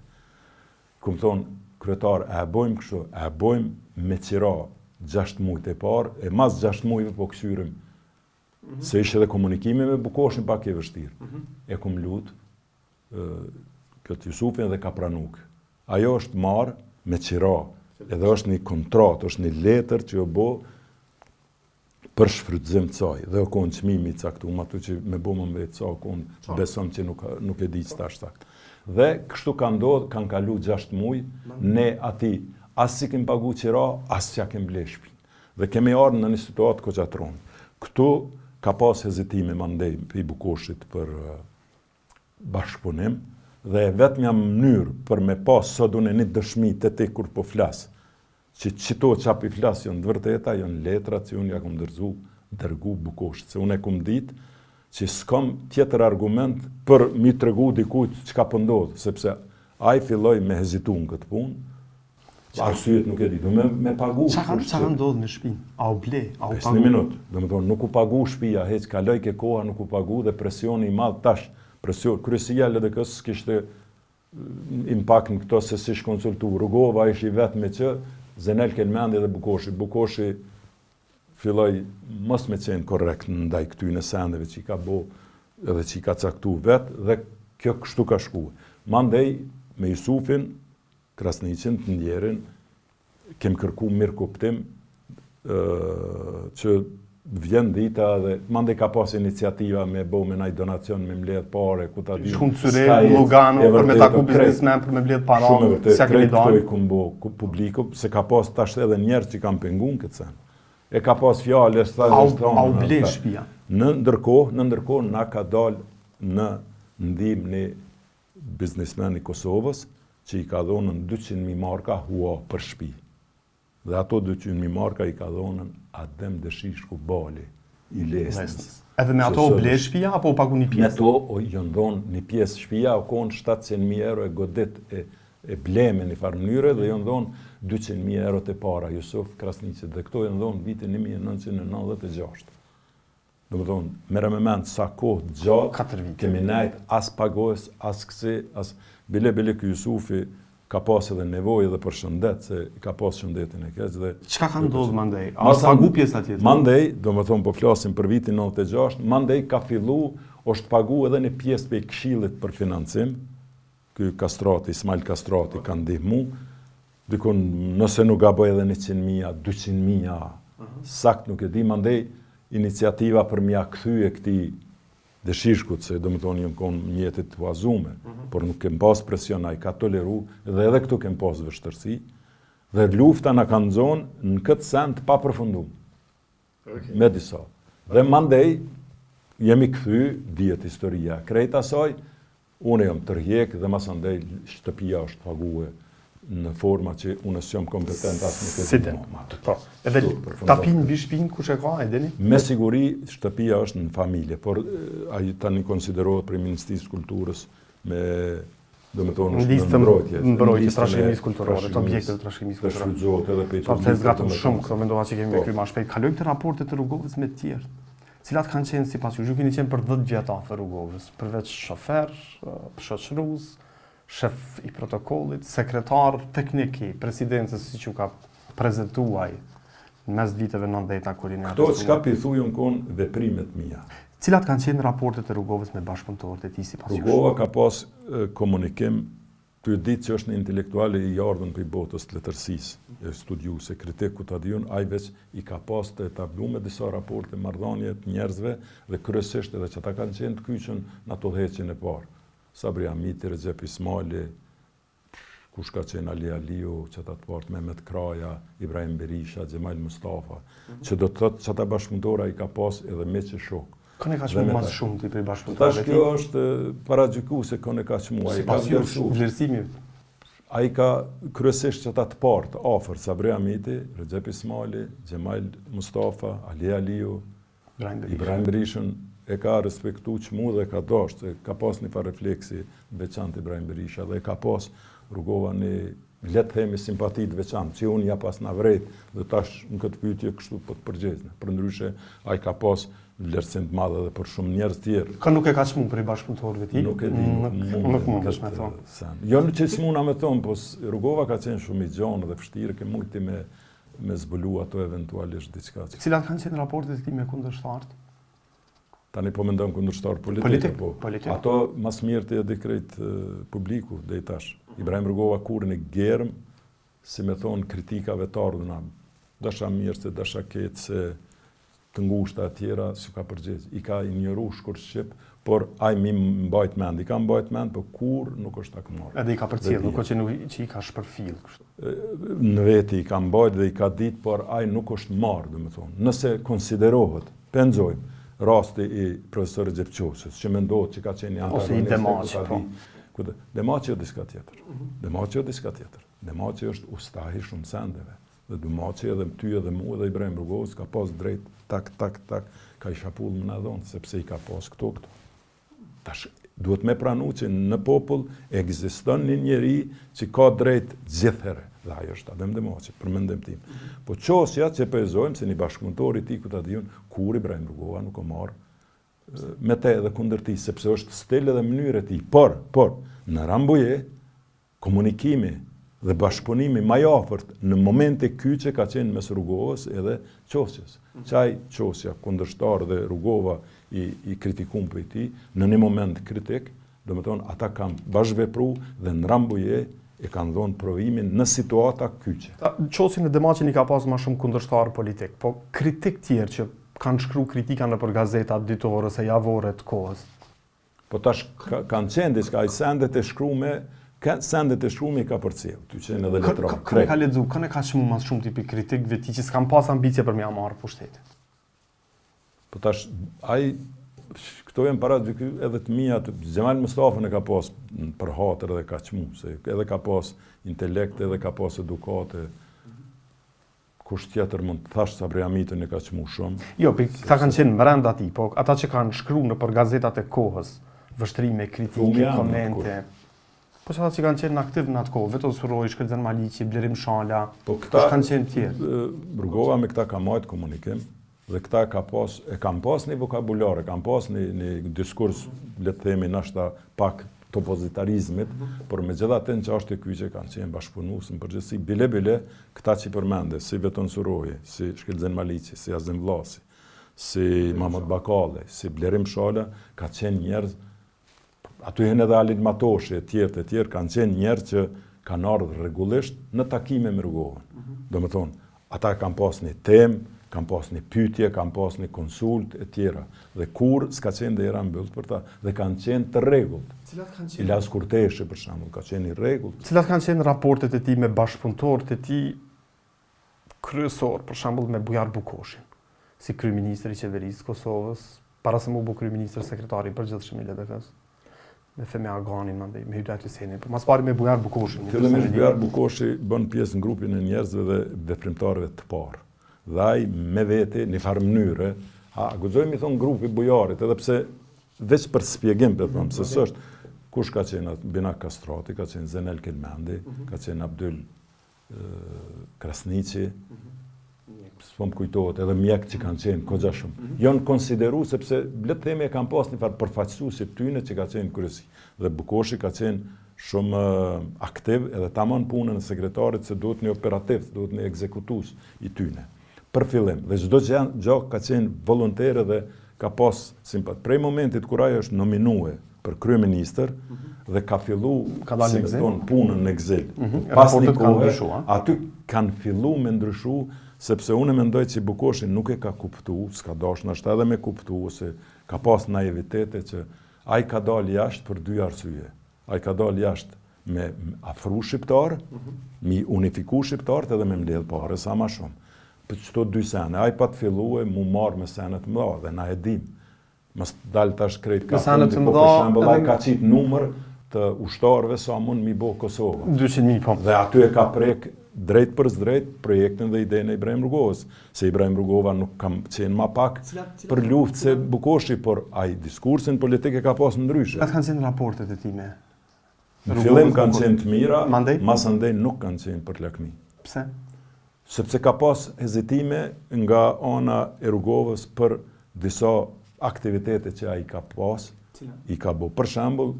kom thonë, kryetar, a e bojmë kështu, a e bojmë me qira 6 mujt e parë, e mas 6 mujve po këqyrim, mm -hmm. se ishte edhe komunikimi me Bukoshin pak e vështirë. Mm -hmm. E kom lut këtë Jusufin dhe ka pranu. Ajo është marrë me qira, edhe është një kontratë, është një letër që u bo për shfrytëzim të saj dhe o konë çmimi i caktuar aty që me bo më vetë sa o konë besom që nuk nuk e di tash sakt. Dhe kështu ka ndodh, kanë kalu 6 muaj, ne ati as s'i kem pagu qira, as s'ja kem ble shtëpinë. Dhe kemi ardhur në një situatë goxha t'ronë. Këtu ka pas hezitime mandej prej Bukoshit për bashkëpunim dhe e vetmja mënyrë për me pas sot unë një dëshmi te ti kur po flas, Që qito ça p'i flas janë të vërteta, janë letrat që unë ja kom dërzu, dërgu Bukoshit, se unë e kom ditë që s'kam tjetër argument për m'i tregu dikujt çka po ndodh, sepse. Ai filloi me hezitu në këtë punë, arsyet nuk e di, do me, me pagu. Ça ka, ça ka ndodhë me shpinë? A u ble? A u pagu? Një minut, domethonë, nuk u pagu shpia, hiç kalojke koha, nuk u pagu dhe presioni i madh tash, presion, kryesia e LDK-së kishte impakt në këto se s'ish konsultu. Rugova ish i vetmi që Zenel Kelmendi dhe Bukoshi. Bukoshi filloi mos me qenë korrekt ndaj këtyne sendeve që i ka bo edhe që i ka caktu vetë dhe kjo kështu ka shku. Mandej me Jusufin, Krasniqin, të ndjerin, kem kërku mirëkuptim që vjen dita dhe mandej ka pas iniciativa me bo me naj donacion, me mbledh pare, ku ta di. Shku në Cyre, në Lugano, për me taku biznesmen, për me mbledh para, Shumë e vërtet, krejt këto i kum bo publiku, se ka pas tash edhe njerëz që kanë pengu në këtë sen. E ka pas fjalë, e s'tha, e s'thonë. A u ble shpia? Në ndërkohë, në ndërkohë, na ka dal në ndihmë një biznesmen i Kosovës, që i ka dhonën 200.000 marka hua për shpi. Dhe ato 200.000 marka i ka dhonën Adem Deshishku Bali i Lesnës. Edhe me ato u ble shpia apo u pagu një pjesë? Me to o janë dhonë një pjesë shpia, u konë 700.000 euro e godit e, e bleme një farë mënyre dhe janë dhonë 200.000 euro të para Jusuf Krasniqit dhe këto janë dhonë vitin 1996. Domethonë, merre me mend sa kohë të gjatë, kemi nejt as pagues, as kësi, as... Bile, bile, ky Jusufi ka pas edhe nevojë edhe për shëndet, se ka pas shëndetin e keq dhe... Çka ka ndodhë mandej? A është pagu pjesa tjetër? Mandej, domethonë, po flasim për vitin 96, mandej ka fillu, është pagu edhe një pjesë prej këshillit për financim, ky Kastrati, Ismail Kastrati ka ndihmu, Dikun, nëse nuk gaboj edhe 100.000, 200.000, sakt nuk e di, mandej iniciativa për m'ja kthye këtij Deshishkut, se domethonë janë konë mjete të huazume, mm -hmm. por nuk kem pas presion, ai ka toleru, dhe edhe këtu kem pas vështërsi, dhe lufta na ka nxonë në këtë sen të papërfundum. Okay. Me disa. Dhe mandej, jemi kthy, dihet historia krejt asaj, Unë jam tërhjek dhe masandej shtëpia është pague në forma që unë s'jam kompetent as nuk e di më. Po. Edhe tapinë mbi shpinë kush e ka, e dini? Me siguri shtëpia është në familje, por ai tani konsiderohet prej Ministrisë së Kulturës me domethonë është në mbrojtje, në mbrojtje trashëgimisë kulturore, të objekteve të trashëgimisë kulturore. Shfrytëzohet edhe prej të. Po zgatëm shumë, këto mendova që kemi me po. kry më shpejt. Kalojmë te raportet e Rugovës me të tjerë. Cilat kanë qenë sipas jush? Ju keni qenë për 10 vjet afër Rugovës, përveç shofer, shoqërues, shef i protokollit, sekretar teknik i presidencës siç ju ka prezentuar në mes viteve 90-ta kur jeni arrestuar. Këto çka pi thuj janë kon veprimet mia. Cilat kanë qenë raportet e Rugovës me bashkëpunëtorët e tij sipas jush? Rugova ka pas komunikim Tu e ditë që është një intelektual i ardhun prej botës të letërsisë, e studiues, e kritik, ku ta di unë, ai veç i ka pas të etablume disa raporte, marrëdhanie të njerëzve dhe kryesisht edhe që ata kanë qenë të kyçun në atë udhëheqjen e parë. Sabri Hamiti, Rexhep Ismajli, kush ka qenë Ali Aliu, që ata të parët Mehmet Kraja, Ibrahim Berisha, Xhemajl Mustafa, që do të thotë që ata bashkëpunëtorë ai ka pas edhe miq e shokë. Kënd e ka çmu ma së shumti prej bashkëpunëtorëve të tij? Tash kjo është paragjykuese kënd e ka çmu. Ai ka vlerësu. Vlerësimi. Ai ka kryesisht që ata të parë, të afërt, Sabri Hamiti, Rexhep Ismajli, Xhemajl Mustafa, Ali Aliu, Ibrahim Berishën, e ka respektu çmu dhe ka dashtë, ka pas një farë refleksi veçantë Ibrahim Berisha dhe ka pas Rugova një le të themi simpati të veçantë, që unë ja pasna vrejt dhe tash në këtë pyetje kështu po të përgjigjna. Përndryshe, ai ka pas vlerësim të madh edhe për shumë njerëz tjerë. Kë nuk e ka çmu prej bashkëpunëtorëve tij? Nuk e di, nuk, nuk, nuk mundesh me thonë. Sen. Jo në që s'muna me thonë, po Rugova ka qenë shumë i gjonë dhe vështirë ke mujti me, me zbulu ato eventualisht diçka. Cilat kanë qenë raportet e tij me kundërshtarët? Tani po mendon kundërshtar politik, politik, apo? Politik. Ato ma s'mirti e di krejt publiku deri tash. Ibrahim Rugova kurrë një germë, si me thonë, kritikave të ardhuna, dasha mirë se, dasha keq se, të ngushta e tjera, s'u ka përgjegj. I ka injoru shkurt shqip, por ai m'i mbajt mend. I ka mbajt mend, por kurrë nuk është hakmarrë. Edhe i ka përcjell, nuk është që nuk që i ka shpërfill kështu. Në veti i ka mbajt dhe i ka ditë, por ai nuk është marrë, domethonë. Nëse konsiderohet, pe nxojmë, rasti i profesor Rexhep Qosës, që mendohet që ka qenë një antagonist. Ose i Demaçit, po. Ku Demaçi është diçka tjetër. Mhm. Demaçi është diçka tjetër. Demaçi është ustai i shumë sendeve. Dhe Demaçi edhe ty edhe mu edhe Ibrahim Rugovës ka pas drejt tak tak tak ka i shapull me na dhonë sepse i ka pas këto këto. Tash. Duhet me pranu që në popull ekziston një njeri që ka drejt gjithherë, dhe ai është Adem Demaçi, për mendim tim. Po Qosja që po e zojmë se një bashkëpunëtor i tij ku ta di unë, kurrë Ibrahim Rugova nuk o marrë me te edhe kundër tij, sepse është stil edhe mënyrë e tij. Por, por, në Rambuje, Komunikimi dhe bashkëpunimi ma i afërt në momente kyçe ka qenë mes Rugovës edhe Qosjes. Qaj Qosja kundërshtar dhe Rugova i, i kritikum prej tij, në një moment kritik, domethonë ata kanë bashkëvepru dhe në Rambuje e kanë dhonë provimin në situata kyçe. Qosjen e Demaçin i ka pas ma shumë kundërshtar politik, po kritik tjerë që kanë shkru kritika nëpër gazeta ditore ose javore të kohës, Po tash ka, kanë qenë diçka, ai sendet e shkrume, ka, sendet e shkrume i ka përcjell, tu qenë edhe letrar. Kën e ka lexu, kën e ka çmu ma shumë tipi kritikëve tij që s'kan pas ambicie për me ia marrë pushtetin. Po tash ai këto janë para dy edhe të mia, të Xhemal Mustafën e ka pas për hatër edhe ka çmu, se edhe ka pas intelekt, edhe ka pas edukatë. Kush tjetër mund të thash Sabri Hamitën e ka çmu shumë. Jo, po këta kanë qenë mbrenda tij, po ata që kanë shkru nëpër gazetat e kohës, vështrime, kritike, komente. Po që ata që kanë qenë aktiv në atë kohë, Veton Surroi, Shkëlzen Maliqi, Blerim Shala, po këta kush kanë qenë tjerë? Rugova me këta ka majt komunikim dhe këta ka pas, e kanë pas një vokabular, e kanë pas një, një diskurs, le të themi, nashta pak të opozitarizmit, mm -hmm. por megjithatë në çashtje kyçe kanë qenë bashkëpunues në përgjithësi, bile bile këta që i përmende, si Veton Surroi, si Shkëlzen Maliqi, si Azem Vllasi, si Mahmut Bakalli, si Blerim Shala, ka qenë njerëz aty hen edhe Halil Matoshi e tjerë të tjerë, kanë qenë njerëz që kanë ardhur rregullisht në takime me Rugovën. Mm -hmm. Domethonë, Ata kanë pas një temë, kanë pas një pyetje, kanë pas një konsult e tjera. Dhe kurrë s'ka qenë dera mbyllt për ta dhe kanë qenë të rregullt. Cilat kanë qenë? Ilaz Kurteshi për shembull ka qenë i rregullt. Cilat kanë qenë raportet e tij me bashkëpunëtorët e tij kryesor, për shembull me Bujar Bukoshin, si kryeministër i qeverisë së Kosovës, para se m'u bë kryeministër sekretari i përgjithshëm i LDK-së? me Fehmi Aganin, mandej, me Hydajet Hysenin, po ma s'pari me Bujar Bukoshin. Fillimisht Bujar Bukoshi bën pjesë në grupin e njerëzve dhe veprimtarëve të parë. Dhe ai me vete, një farë mënyre, a guxoj me thonë grupi Bujarit, edhe pse veç për spjegim po them, se s'është, kush ka qenë Binak Kastrati, ka qenë Zenel Kelmendi, mhm. ka qenë Abdyl Krasniqi, s'po më kujtohet, edhe mjekë që kanë qenë, kogja shumë. Mm -hmm. Janë konsideru, sepse, le të themi, e kanë pas një farë përfaqësuesi tyne që ka qenë kryesi. Dhe Bukoshi ka qenë shumë aktiv edhe tamam punën e sekretarit se duhet një operativ, duhet një ekzekutues i tyne. Për fillim, dhe çdo gjë ka qenë volontere dhe ka pas simpat. Prej momentit kur ai është nominue për kryeministër mm -hmm. dhe ka fillu ka dalë në egzil, punën në egzil. Mm -hmm. Pas një kohe, aty kanë fillu me ndryshu sepse unë mendoj që Bukoshi nuk e ka kuptu, s'ka dash nashta edhe me kuptu ose ka pas naivitete që ai ka dalë jashtë për dy arsye. Ai ka dalë jashtë me afru shqiptar, mm -hmm. mi unifiku shqiptarët edhe me mbledh pare sa ma shumë. Për qëto dy sene, ai pat fillue mu marrë me sene të mëdha dhe na e dim. Mos dal tash krejt ka fundi, po për shembull ai ka qit numër të ushtarëve sa mund mi bo Kosova. 200.000 po. Dhe aty e ka prek drejtpërsëdrejt projektin dhe idenë e Ibrahim Rugovës, se Ibrahim Rugova nuk ka qenë ma pak për luftë se Bukoshi, por ai diskursin politik e ka pas ndryshe. Cilat kanë qenë raportet e tij me Në fillim kanë qenë të mira, masandej nuk kanë qenë për lakmi. Pse? Sepse ka pas hezitime nga ana e Rugovës për disa aktivitete që ai ka pas, i ka bo. Për shembull,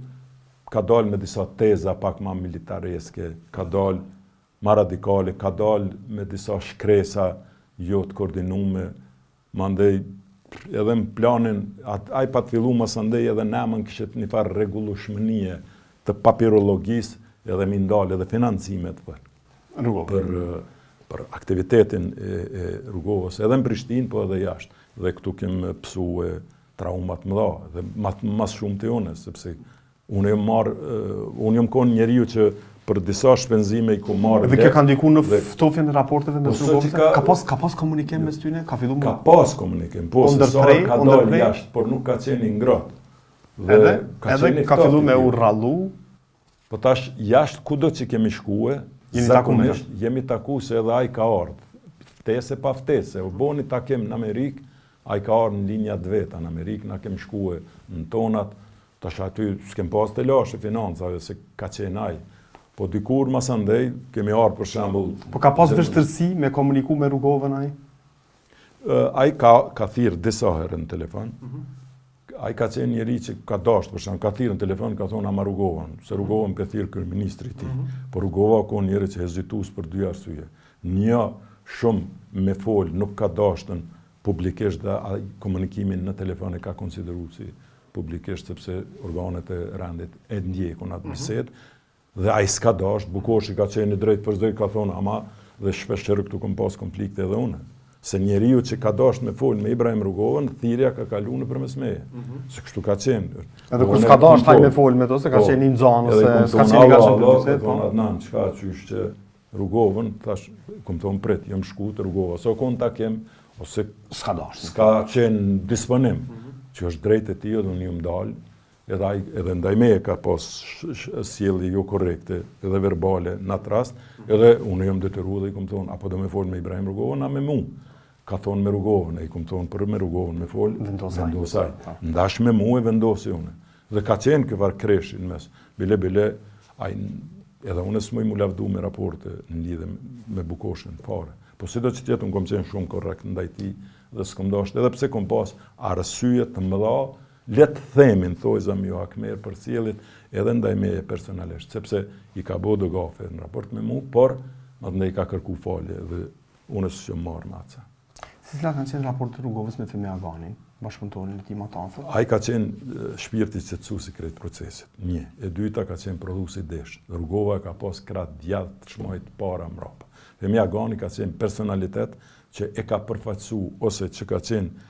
ka dalë me disa teza pak ma militareske, ka dalë ma radikale, ka dalë me disa shkresa jo të koordinume, Mandej, edhe në planin, ai pat fillu masandej edhe në emën kishte një farë rregullueshmënie të papirologjisë edhe mi ndalë edhe financimet për, për, për aktivitetin e, e Rugovës, edhe në Prishtinë, po edhe jashtë. Dhe këtu kem pësue trauma të mëdha, dhe ma, ma s'shumti une, sepse Unë jam marr, unë jam kon njeriu që për disa shpenzime i kom marrë. Dhe kjo ka ndiku në ftofjen e raporteve mes po, Rugovës? Ka, ka pas ka pas komunikim mes tyne? Ka filluar Ka pas komunikim, po se sa ka dalë jashtë, por nuk ka qenë i ngrohtë. Dhe edhe ka edhe ka filluar me u rrallu. Po tash jashtë kudo që kemi shkue, jemi taku me jemi taku se edhe ai ka ardhë. Ftesë pa ftesë, u bo një takim në Amerikë, ai ka ardhë në linja të veta në Amerikë, na kemi shkue në tonat. Tash aty s'kem pas telashe financave se ka qenë ai. Po dikur masandej kemi ardhur për shembull. Po ka pas vështirësi me komuniku me Rugovën ai? Ai ka ka thirr disa herë në telefon. Mm -hmm. Ai ka qenë njeri që ka dashur për shembull, ka thirr në telefon, ka thonë ama Rugovën, se Rugovën pe thirr kryeministri i tij. Mm -hmm. Po Rugova ka qenë njeri që hezitues për dy arsye. Një shumë me fol nuk ka dashtën publikisht dhe ai komunikimin në telefon e ka konsideru si publikisht sepse organet e rendit e ndjekun atë mhm. bisedë dhe ai s'ka dasht, Bukoshi ka qenë i drejtpërdrejtë, ka thonë ama dhe shpesh herë këtu kom pas konflikte edhe unë. Se njeriu që ka dasht me fol me Ibrahim Rugovën, thirrja ka kalu nëpërmes meje. Mm -hmm. Se kështu ka qenë. Edhe kur s'ka dasht ai me fol me to, se ka po, qenë i nxanë, ose s'ka qenë i gatshëm për bisedë. Po, Adnan, çka qysh që Rugovën, thash, kom thonë prit, jam shku te Rugova, s'o konë takim, ose s'ka dashtë. S'ka qenë disponim, mm -hmm. që është drejtë e tij edhe unë jam dalë, edhe, ai, edhe ndaj meje ka pas sjellje jo korrekte edhe verbale në atë rast, mm -hmm. edhe unë jam detyru dhe i kom thonë, apo do me folë me Ibrahim Rugovën, a me mu? Ka thonë me Rugovën, e i kom thonë për me Rugovën me folë, vendos ai. Po. N'dash me mu e vendosi unë. Dhe ka qenë ky farë kreshi në mes. Bile, bile, ai, edhe unë s'muj m'u lavdu me raporte në lidhje me Bukoshin, fare. Po sido që t'jetë, unë kom qenë shumë korrekt ndaj tij dhe s'kom dashtë, edhe pse kom pas arsye të mëdha, le të themi në thojza me ju hakmerr për sjelljet edhe ndaj meje personalisht, sepse i ka bo do gafe në raport me mu, por mandej ka kërku falje dhe unë s'jam marrë me atë. Si cilat kanë qenë raportet e Rugovës me Fehmi Aganin, bashkëpunëtorin e tij më të afërt? Ai ka qenë shpirti qetësues i krejt procesit. Një, e dyta ka qenë prodhues idesh. Rugova e ka pas krah djathtë t'majtë para mrapa. Fehmi Agani ka qenë personalitet që e ka përfaqësu ose që ka qenë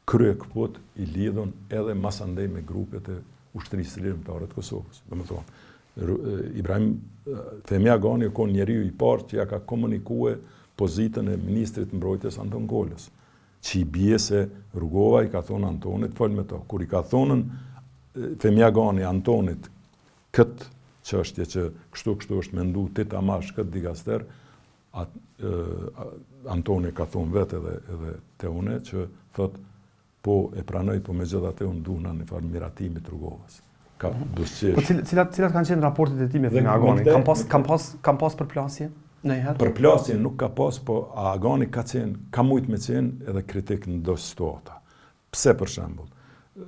kryekëput i lidhun edhe masandej me grupet e Ushtrisë Çlirimtare të Kosovës. Domethonë, Ibrahim Fehmi Agani u konë njeriu i parë që ja ka komunikue pozitën e ministrit të mbrojtjes Anton Kolës, që i bie se Rugova i ka thonë Antonit, fol me to. Kur i ka thonën Fehmi Agani Antonit këtë çështje që kështu kështu është mendu ti ta marrsh këtë dikaster, at, e, Antoni ka thonë vetë edhe, edhe te une, që thot Po, e pranoj, po megjithatë unë duhna një farë miratimi të Rugovës. Ka mhm. buzëqesh. Po cilat cilat kanë qenë raportet e tij me Fehmi Aganin? Kanë pas kanë pas kanë pas përplasje ndonjëherë? Përplasje nuk ka pas, po Agani ka qenë, ka mujt me qenë edhe kritik në do situata. Pse për shembull?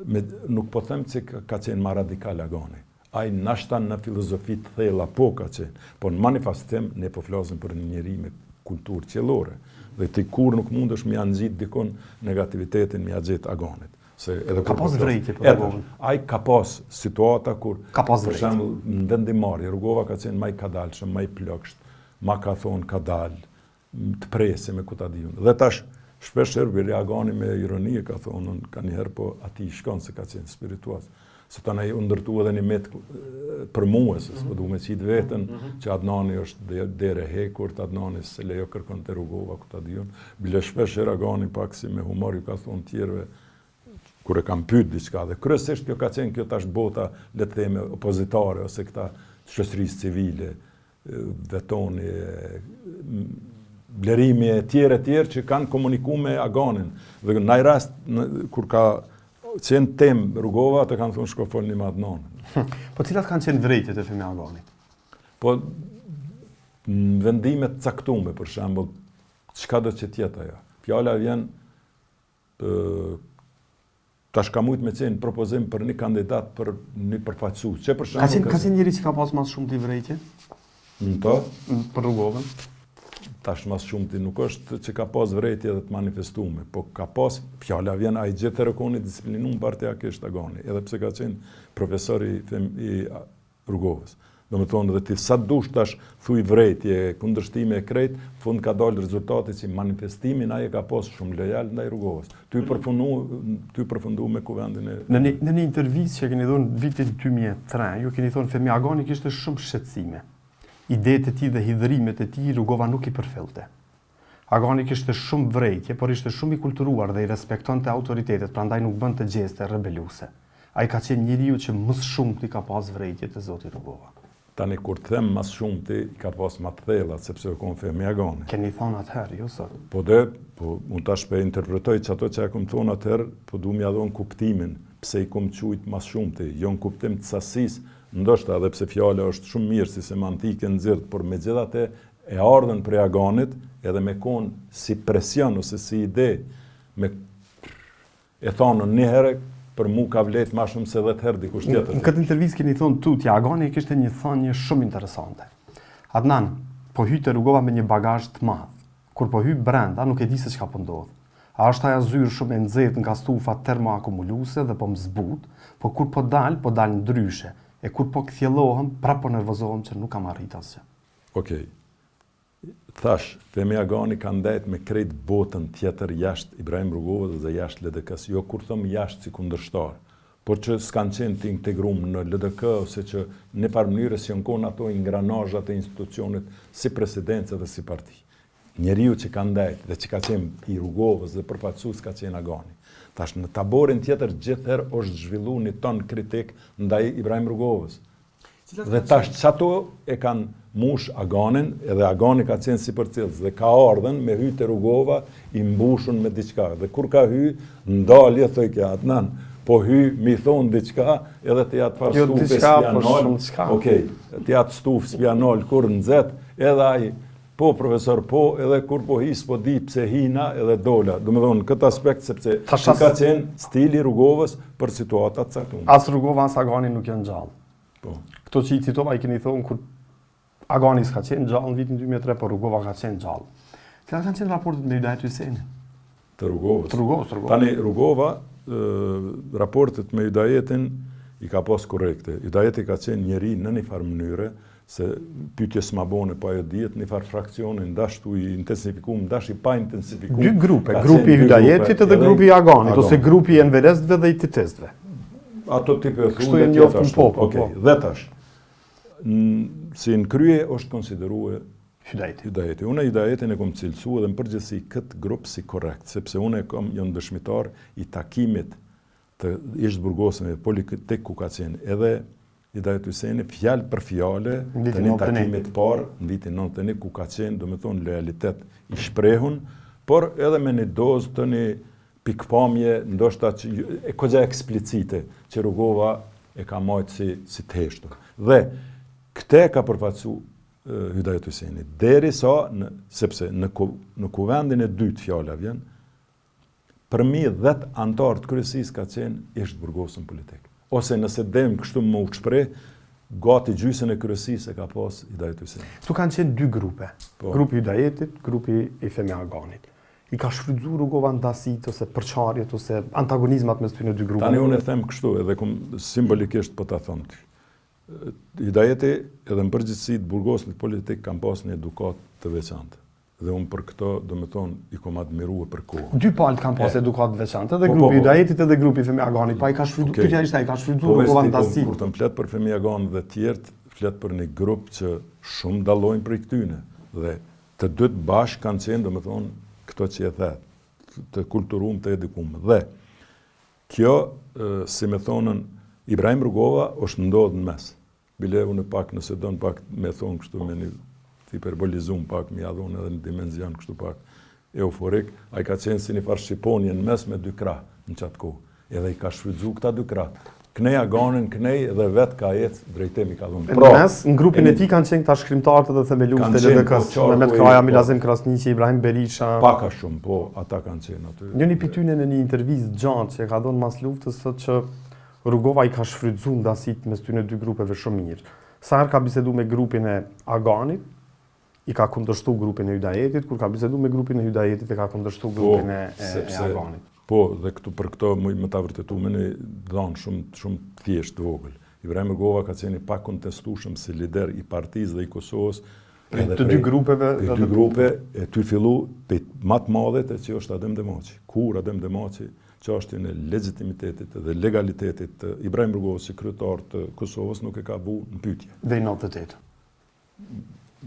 Me, nuk po them që ka, ka qenë ma radikal Agani. Ai nashta në filozofi të thella po ka qenë, po në manifestim ne po flasim për një njeri me kulturë qiellore dhe ti kurrë nuk mundesh me ia ngjit dikun negativitetin me ia gjet Aganit. Se edhe ka pas vërejtje për Rugovën. Ai ka pas situata kur ka pas për shembull në vendimmarrje Rugova ka qenë ma i kadalshëm, ma i plogësht, ma ka thonë kadal, të presim e ku ta di unë. Dhe tash, shpesh herë bile Agani me ironi e ka thonë, unë kanjëherë po atij i shkon se ka qenë spirituoz. Se tani u ndërtu edhe një mit për mua, se s'po du me qitë veten, mm -hmm. që Adnani është derë e hekurt, Adnani s'e lejo kërkon te Rugova, ku ta di unë. Bile shpesh herë Agani pak si me humor ju ka thonë tjerëve, kur e kam pyet diçka dhe kryesisht kjo ka qenë kjo tash bota, le të themi, opozitare ose këta të shoqërisë civile, Vetoni, Blerimi e tjerë e tjerë që kanë komuniku me Aganin. Dhe në naj rast, në, kur ka qenë temë Rugova, të kanë thonë shko folni me Adnanin. Po cilat kanë qenë vërejtjet e Fehmi Aganit? Po, në vendime të caktume, për shembull, çka do që t'jetë ajo. Fjala vjen, Tash ka mujt me qenë propozim për një kandidat për një përfaqësues. Që për shembull ka qenë ka qenë njeri që ka pas ma s'shumti vërejtje? Në to? Për Rugovën. Tash ma s'shumti nuk është që ka pas vërejtje edhe të manifestume, po ka pas, fjala vjen ai gjithherë kon i disiplinum partiakisht Agani, edhe pse ka qenë profesor i, i Rugovës. Domethonë dhe ti sa dush tash thuj vrejtje, kundërshtime e krejt, fund ka dalë rezultati që manifestimin ai e ka pas shumë lojal ndaj Rugovës. Ty përfundu, ty përfundu me kuvendin e... Në një, në një intervistë që keni dhënë në vitin 2003, ju keni thonë Fehmi Agani kishte shumë shqetësime. Idetë e tij dhe hidhërimet e tij Rugova nuk i përfillte. Agani kishte shumë vërejtje, por ishte shumë i kulturuar dhe i respektonte autoritetet, prandaj nuk bënte gjeste rebeluese. Ai ka qenë njeriu që më së shumti ka pas vërejtje te zoti Rugova. Tani kur të them ma së shumti, i ka pas ma të thellat, sepse u kon Fehmi Agani. Keni thonë atëherë, jo sot. Po de, po unë tash po e interpretoj qato që e kom thonë atëherë, po du m'ia dhon kuptimin. pse i kom qujt ma shumti, jo në kuptim të sasisë, ndoshta edhe pse fjala është shumë mirë si semantike nxirrt, por megjithatë e ardhun prej Aganit edhe me kon si presion ose si ide me e thanun një herë për mu ka vlejt ma shumë se 10 herë dikush tjetër. Në këtë intervistë keni thonë tutje, Agani kishte një thënie shumë interesante. Adnan, po hyj te Rugova me një bagazh të madh. Kur po hyj brenda, nuk e di se çka po ndodh. A është ajo zyrë shumë e nxehtë nga stufa termoakumuluese dhe po më zbut, po kur po dal, po dal ndryshe, e kur po kthjellohem, prapë po nervozohem që nuk kam arrit asgjë. Okej. Thash, Fehmi Agani ka ndejt me krejt botën tjetër jashtë Ibrahim Rugovës dhe jashtë LDK-së, jo kur thom jashtë si kundërshtar, por që s'kanë qenë të integrum në LDK ose që në një farë mënyre s'janë kon ato ingranazhat e institucionit si presidencë dhe si parti. Njeriu që ka ndejt dhe që ka qenë i Rugovës dhe përfaqësues ka qenë Agani. Tash në taborin tjetër gjithherë është zhvillu një ton kritik ndaj Ibrahim Rugovës. Dhe tash qato e kanë mush Aganin, edhe Agani ka qenë si përcjellës dhe ka ardhën me hy te Rugova i mbushun me diçka. Dhe kur ka hy, n'dalje, thojke Adnan, po hy mi thonë diçka, edhe ti atë farë jo, stufë s'pja po nal. Okej, ti atë stufë s'pja nal kur nxet, edhe ai Po, profesor, po, edhe kur po hi, s'po di pse hina edhe dola. Domethonë, në këtë aspekt, sepse Tash ka qenë stili Rugovës për situata të caktuara. As Rugova, as Agani nuk janë gjallë. Po. Këto që i citova i keni thonë kur Agani s'ka qenë gjallë në vitin 2003, por Rugova ka qenë gjallë. Cilat kanë qenë raportet me Hydajet Hysenin? Të Rugovës. Të Rugovës, të Rugovës. Tani Rugova raportet me Hydajetin i ka pas korrekte. Hydajeti ka qenë njeri në një farë mënyre, se pyetje s'ma bone, po ajo dihet, një farë fraksioni, ndashtu i intensifikum, ndash i pa intensifikum. Dy grupe, grupi i Hydajetit edhe grupi i Aganit, ose grupi i Enveristëve dhe i Titistëve. Ato tipe e thunë, dhe tjetë ashtu. Okej, po. dhe tash, si në krye është konsiderue Hydajeti. Hydajeti. Unë Hydajetin e kom cilësu edhe në përgjithësi këtë grup si korrekt, sepse unë e kom jam dëshmitar i takimit të ish të burgosunve politik ku ka qenë edhe Hydajet Hyseni, fjalë për fjale të një takimit të parë në vitin 91 ku ka qenë, domethonë, lojalitet i shprehun, por edhe me një dozë të një pikëpamje, ndoshta që, e kogja eksplicite, që Rugova e ka majtë si, si të heshtur. Dhe këte ka përfaqësu Hydajet Hyseni, derisa, në, sepse në, në kuvendin e dytë fjala vjen, Përmi dhetë anëtarë të kryesisë ka qenë ish të burgosun politik. Ose nëse dem kështu me u shpreh, gati gjysën e kryesisë e ka pas Hydajet Hyseni. Këtu kanë qenë dy grupe. Po. Grupi i Hydajetit, grupi i Fehmi Aganit. I ka shfrytëzuar Rugova ndasitë ose përçarjet ose antagonizmat mes këtyre dy grupeve. Tani unë e them kështu edhe kum simbolikisht po ta them ty. Hydajeti edhe në përgjithësi të burgosunit politik kanë pas një edukatë të veçantë. Dhe unë për këto, domethonë, i kom admirue për kohë. Dy palët kanë pas edukatë të veçantë, edhe po, grupi po, po. Hydajetit edhe grupi Fehmi Aganit, pa i ka shfrytëzuar, okay. pyetja ishte a i ka shfrytëzuar po, Rugova ndasitë. Kur të më flet për Fehmi Aganin dhe tjerët, flet për një grup që shumë dallojnë prej këtyne. Dhe të dytë bashkë kanë qenë, domethonë, këto që e the, të kulturum, të edukum. Dhe kjo, si me thonën, Ibrahim Rugova është ndodhë në mes. Bile unë pak nëse don pak me thonë kështu me një hiperbolizum pak, me ia dhonë edhe një dimenzion kështu pak euforik, ai ka qenë si një farë shqiponje në mes me dy krah në qatë kohë. Edhe i ka shfrytzu këta dy krah. Knej Aganin, knej dhe vetë ka ecë drejtim i ka dhënë. Pra, në mes, në grupin e tij kanë qenë këta shkrimtarët dhe themeluesit e LDK-së, po, Mehmet Kraja, po. Milazim Krasniqi, Ibrahim Berisha. Pak a shumë, po, ata kanë qenë aty. Njëni prej tyne në një intervistë gjatë që e ka dhënë mas luftës, thotë që Rugova i ka shfrytëzu ndasitë mes këtyre dy grupeve shumë mirë. Sa herë ka bisedu me grupin e Aganit, i ka kundërshtu grupin e Hydajetit, kur ka bisedu me grupin e Hydajetit, e ka kundërshtu po, grupin e, e, sepse, e Aganit. Po, dhe këtu për këto muj me ta vërtetu me një dhanë shumë, shumë thjesht të vogël. Ibrahim Rugova ka qenë i pakontestueshëm si lider i partisë dhe i Kosovës Prej të dy grupeve prej dy grupe e ty fillu prej ma të madhit e që është Adem Demaçi. Kur Adem Demaçi çështjen e legjitimitetit dhe legalitetit të Ibrahim Rugovës si kryetar të Kosovës nuk e ka vu në pyetje. Deri në 98.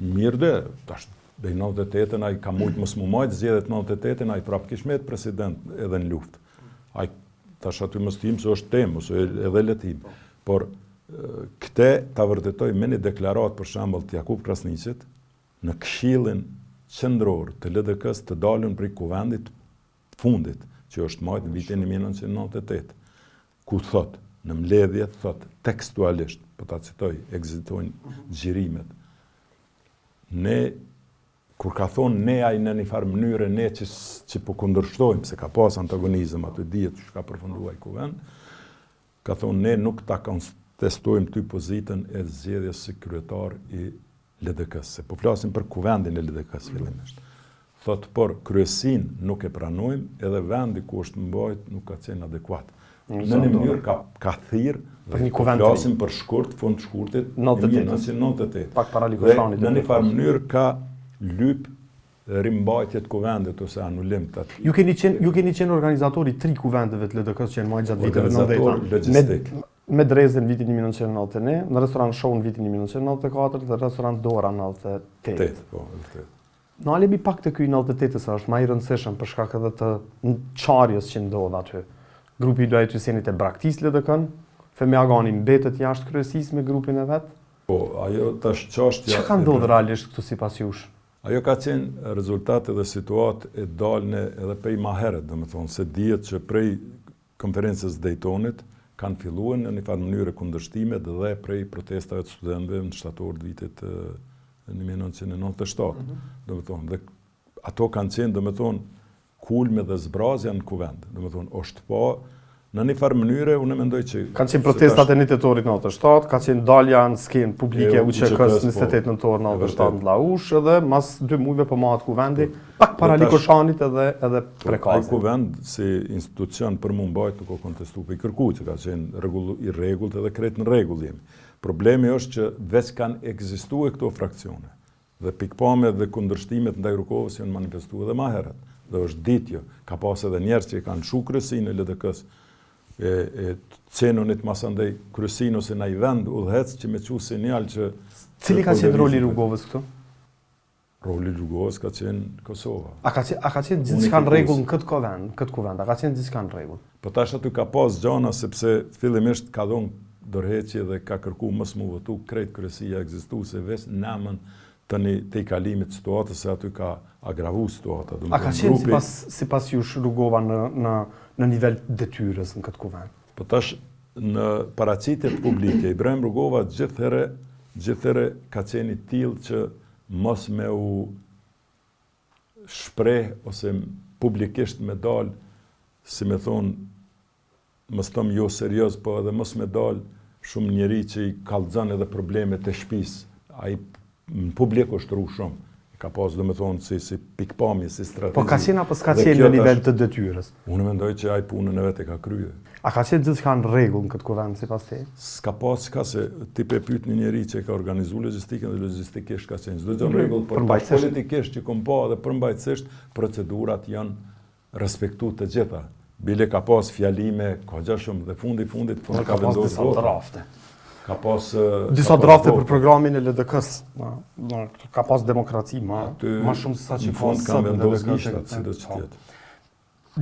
Mirë de, tash deri në 98-ën ai ka mujt mos mu majt zgjedhjet në 98-ën ai prap kish met president edhe në luftë. Ai tash aty mos t'him se është temë ose edhe le t'him. Por këtë ta vërtetoj me një deklaratë për shembull të Jakup Krasniqit në Këshillin Qendror të LDK-së të dalun prej kuvendit fundit, që është majtë në vitin 1998. Ku thot, në mbledhje thot tekstualisht, po ta citoj, ekzistojnë xhirimet. Ne kur ka thonë ne ai në një farë mënyre ne që, që po kundërshtojmë, se ka pas antagonizëm aty dihet që ka përfundu ai kuvend, ka thonë ne nuk ta kontestojmë ty pozitën e zgjedhjes si kryetar i LDK-së, se po flasim për kuvendin e LDK-së fillimisht. Thotë, por kryesinë nuk e pranojmë, edhe vendi ku është mbajt nuk ka qenë adekuat. Në një mënyrë ka, ka thirrë, për një po kuvend po flasim për shkurt, fund shkurtit, 1998. Pak para Likoshanit. Në një farë mënyrë ka lyp rimbajtje të kuvendit ose anulim të atij. Ju keni qenë ju keni qenë organizator i tri kuvendeve të LDK-së që janë mbajtur gjatë viteve 90. Organizator logjistik. Me Medrezën në vitin 1991, në restorant Show në vitin 1994 dhe restorant Dora në 98. 8, po, vërtet. Nalemi pak te ky i 98-ës, është ma i rëndësishëm për shkak edhe të çarjes që ndodh aty. Grupi i Luajt Hysenit e braktis LDK-n, Fehmi Agani mbetet jashtë kryesisë me grupin e vet. Po, ajo tash çështja. Çka ka ndodhur realisht këtu sipas jush? Ajo ka qenë rezultat edhe situatë e dalne edhe prej ma herët, domethonë, se dihet që prej Konferencës së Dejtonit kanë fillue në një farë mënyre kundërshtimet dhe prej protestave të studentëve në shtator të vitit 1997, mm -hmm. domethonë, dhe ato kanë qenë, domethonë, kulme dhe zbrazja në kuvend, domethonë, është pa, në një farë mënyre, unë mendoj që... Kanë qenë protestat e 1 tetorit 97, ka qenë dalja në skenë publike e UÇK-së 28 nëntor 97 në Llaushë, edhe mas dy mujve po mahet kuvendi, po. Pak para Likoshanit edhe edhe po, Prekazit. Ai kuvend si institucion për m'u mbajt nuk o kontestu prej kërkujt, që ka qenë rregull, i rregullt edhe krejt në rregull jemi. Problemi është që veç kanë ekzistue këto fraksione. Dhe pikëpamjet dhe kundërshtimet ndaj Rugovës janë manifestu edhe ma herët. Dhe është ditë jo, ka pas edhe njerëz që e kanë lshu kryesinë e LDK-së, e, e të qenunit masandej kryesinë ose naj vend udhëheqës që me çu sinjal që... Cili ka qenë roli i Rugovës këtu? Roli i Rugovës ka qenë Kosova. A ka qenë, a ka qenë gjithçka në rregull në këtë kuvend, në këtë kuvend, a ka qenë gjithçka në rregull? Po tash aty ka pas gjana sepse fillimisht ka dhënë dorëheqje dhe ka kërku mos m'u votu krejt kryesia ekzistuese veç në emën të një tejkalimit të situatës se aty ka agravu situata. A ka qenë grupi... sipas sipas jush Rugova në në në nivel detyrës në këtë kuvend? Po tash në paraqitjet publike Ibrahim Rugova gjithëherë gjithëherë ka qenë i tillë që mos me u shpreh ose publikisht me dal, si me thonë, mos thom jo serioz, po edhe mos me dal shumë njeri që i kallxon edhe problemet e shpisë. Ai në publik është ru shumë. Ka pas, domethonë, si, si pikëpamje, si strategji. Po ka qenë apo s'ka qenë në nivel të detyrës? Unë mendoj që ai punën e vet e ka krye. A ka qenë gjithçka në rregull në këtë kuvend sipas teje? S'ka pas çka se ti pe pyet një njeri që e ka organizu logjistikën dhe logjistikisht ka qenë çdo gjë në rregull, por politikisht që kom pa edhe përmbajtësisht procedurat janë respektu të gjitha. Bile ka pas fjalime, ka gjë shumë dhe fundi fundit fund ka, ka pas disa drafte. Ka pas disa drafte për programin e LDK-s. Ka pas demokraci ma ma shumë se sa që ka sot në LDK. Sido që të jetë.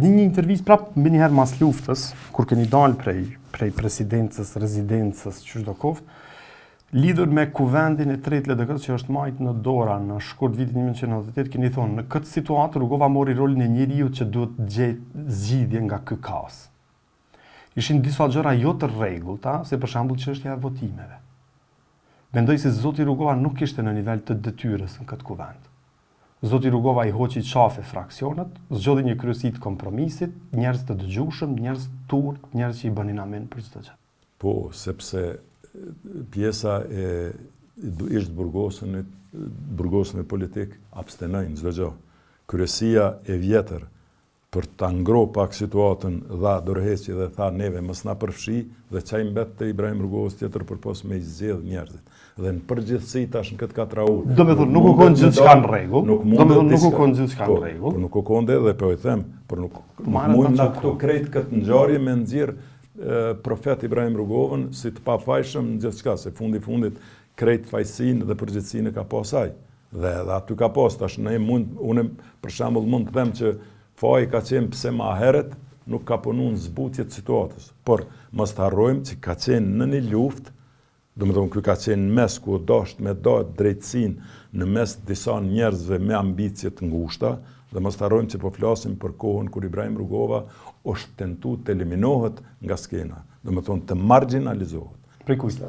Në një intervistë prap menjëherë mas luftës, kur keni dalë prej prej presidencës, rezidencës, qyshdo koftë, lidhur me kuvendin e tretë LDK-së që është majt në Dora në shkurt vitit 1998, keni thonë, në këtë situatë Rugova mori rolin e njeriut që duhet të gjejë zgjidhje nga ky kaos. Ishin disa gjëra jo të rregullta, si për shembull çështja e votimeve. Mendoj se zoti Rugova nuk ishte në nivel të detyrës në këtë kuvend. Zoti Rugova i hoqi qafe fraksionet, zgjodhi një kryesi të kompromisit, njerëz të dëgjueshëm, njerëz të urtë, njerëz që i bënin amin për çdo gjë. Po, sepse pjesa e ish të burgosunit, burgosunit politik abstenojnë çdo gjë. Kryesia e vjetër për ta ngroh pak situatën dha dorëheqje dhe tha neve mos na përfshi dhe ça i mbet Ibrahim Rugovës tjetër përpos me i zgjedh njerëzit. Dhe në përgjithësi tash në këtë katraur. Domethonë nuk u kon gjithçka në rregull. Nuk mund nuk u kon gjithçka në po, rregull. Po nuk u kon dhe po e them, por nuk nuk mund na këtu krejt këtë ngjarje me nxjerr profet Ibrahim Rugovën si të pafajshëm në gjithçka, se fundi fundit krejt fajësinë dhe përgjegjësinë e ka pas ai. Dhe edhe aty ka pas, tash ne mund, unë për shembull mund të them që faji ka qenë pse ma herët nuk ka punu në zbutje të situatës. Por mos të harrojmë që ka qenë në një luftë, domethonë ky ka qenë në mes ku u dasht me da drejtësinë në mes disa njerëzve me ambicie të ngushta, dhe mos të harrojmë që po flasim për kohën kur Ibrahim Rugova është tentu të eliminohet nga skena. Domethonë, të marginalizohet. Prej kujt?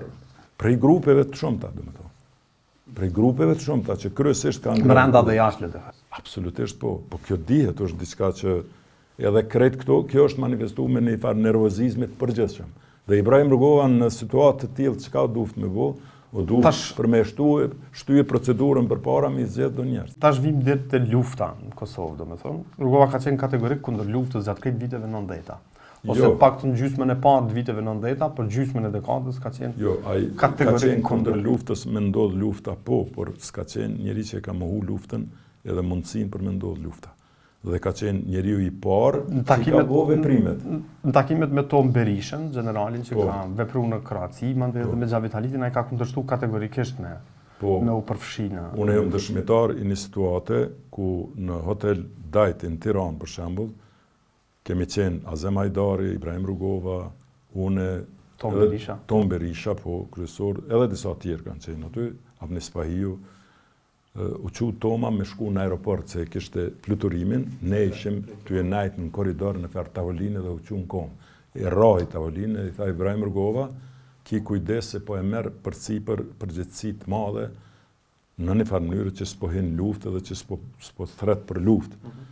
Prej grupeve të shumta, domethonë. Prej grupeve të shumta që kryesisht kanë... Brenda dhe jashtë LDK. Absolutisht po, po kjo dihet është diçka që edhe krejt këto, kjo është manifestu me një farë nervozizmi të përgjithshëm. Dhe Ibrahim Rugova në situatë të tillë çka u duft me bo, u duft Tash, për me shtue, shtye procedurën përpara me i zgjedh do njerëz. Tash vim deri te lufta në Kosovë, domethënë. Rugova ka qenë kategorik kundër luftës gjatë krejt viteve 90-ta. Ose jo. paktën gjysmën e parë të viteve 90-ta, për gjysmën e dekadës ka qenë Jo, ai ka qenë kundër luftës, me ndodh lufta po, por s'ka qenë njeri që e ka mohu luftën edhe mundësinë për me ndodh lufta. Dhe ka qenë njeriu i parë që i ka bo veprimet. Në takimet me Tomë Berishën, gjeneralin që po. ka vepru në Kroaci, mandej edhe po. me Xhavit Halitin, ai ka kundërshtu kategorikisht me po. me u përfshi në... Unë jam dëshmitar i një situate ku në hotel Dajti në Tiranë, për shembull, Kemi qenë Azem Hajdari, Ibrahim Rugova, unë, Tomë Berisha. Tomë Berisha, po, kryesor, edhe disa tjerë kanë qenë aty, Avni Spahiu, u çu Toma me shku në aeroport se e kishte fluturimin, ne ishim tu e nejt në korridor në farë tavoline dhe u çu në komë. E rrahi tavolinën e i tha Ibrahim Rugova, ki kujdes se po e merr përsipër përgjegjësi të madhe në një farë mënyrë që s'po hin luftë edhe që s'po, s'po thret për luftë. Mm -hmm.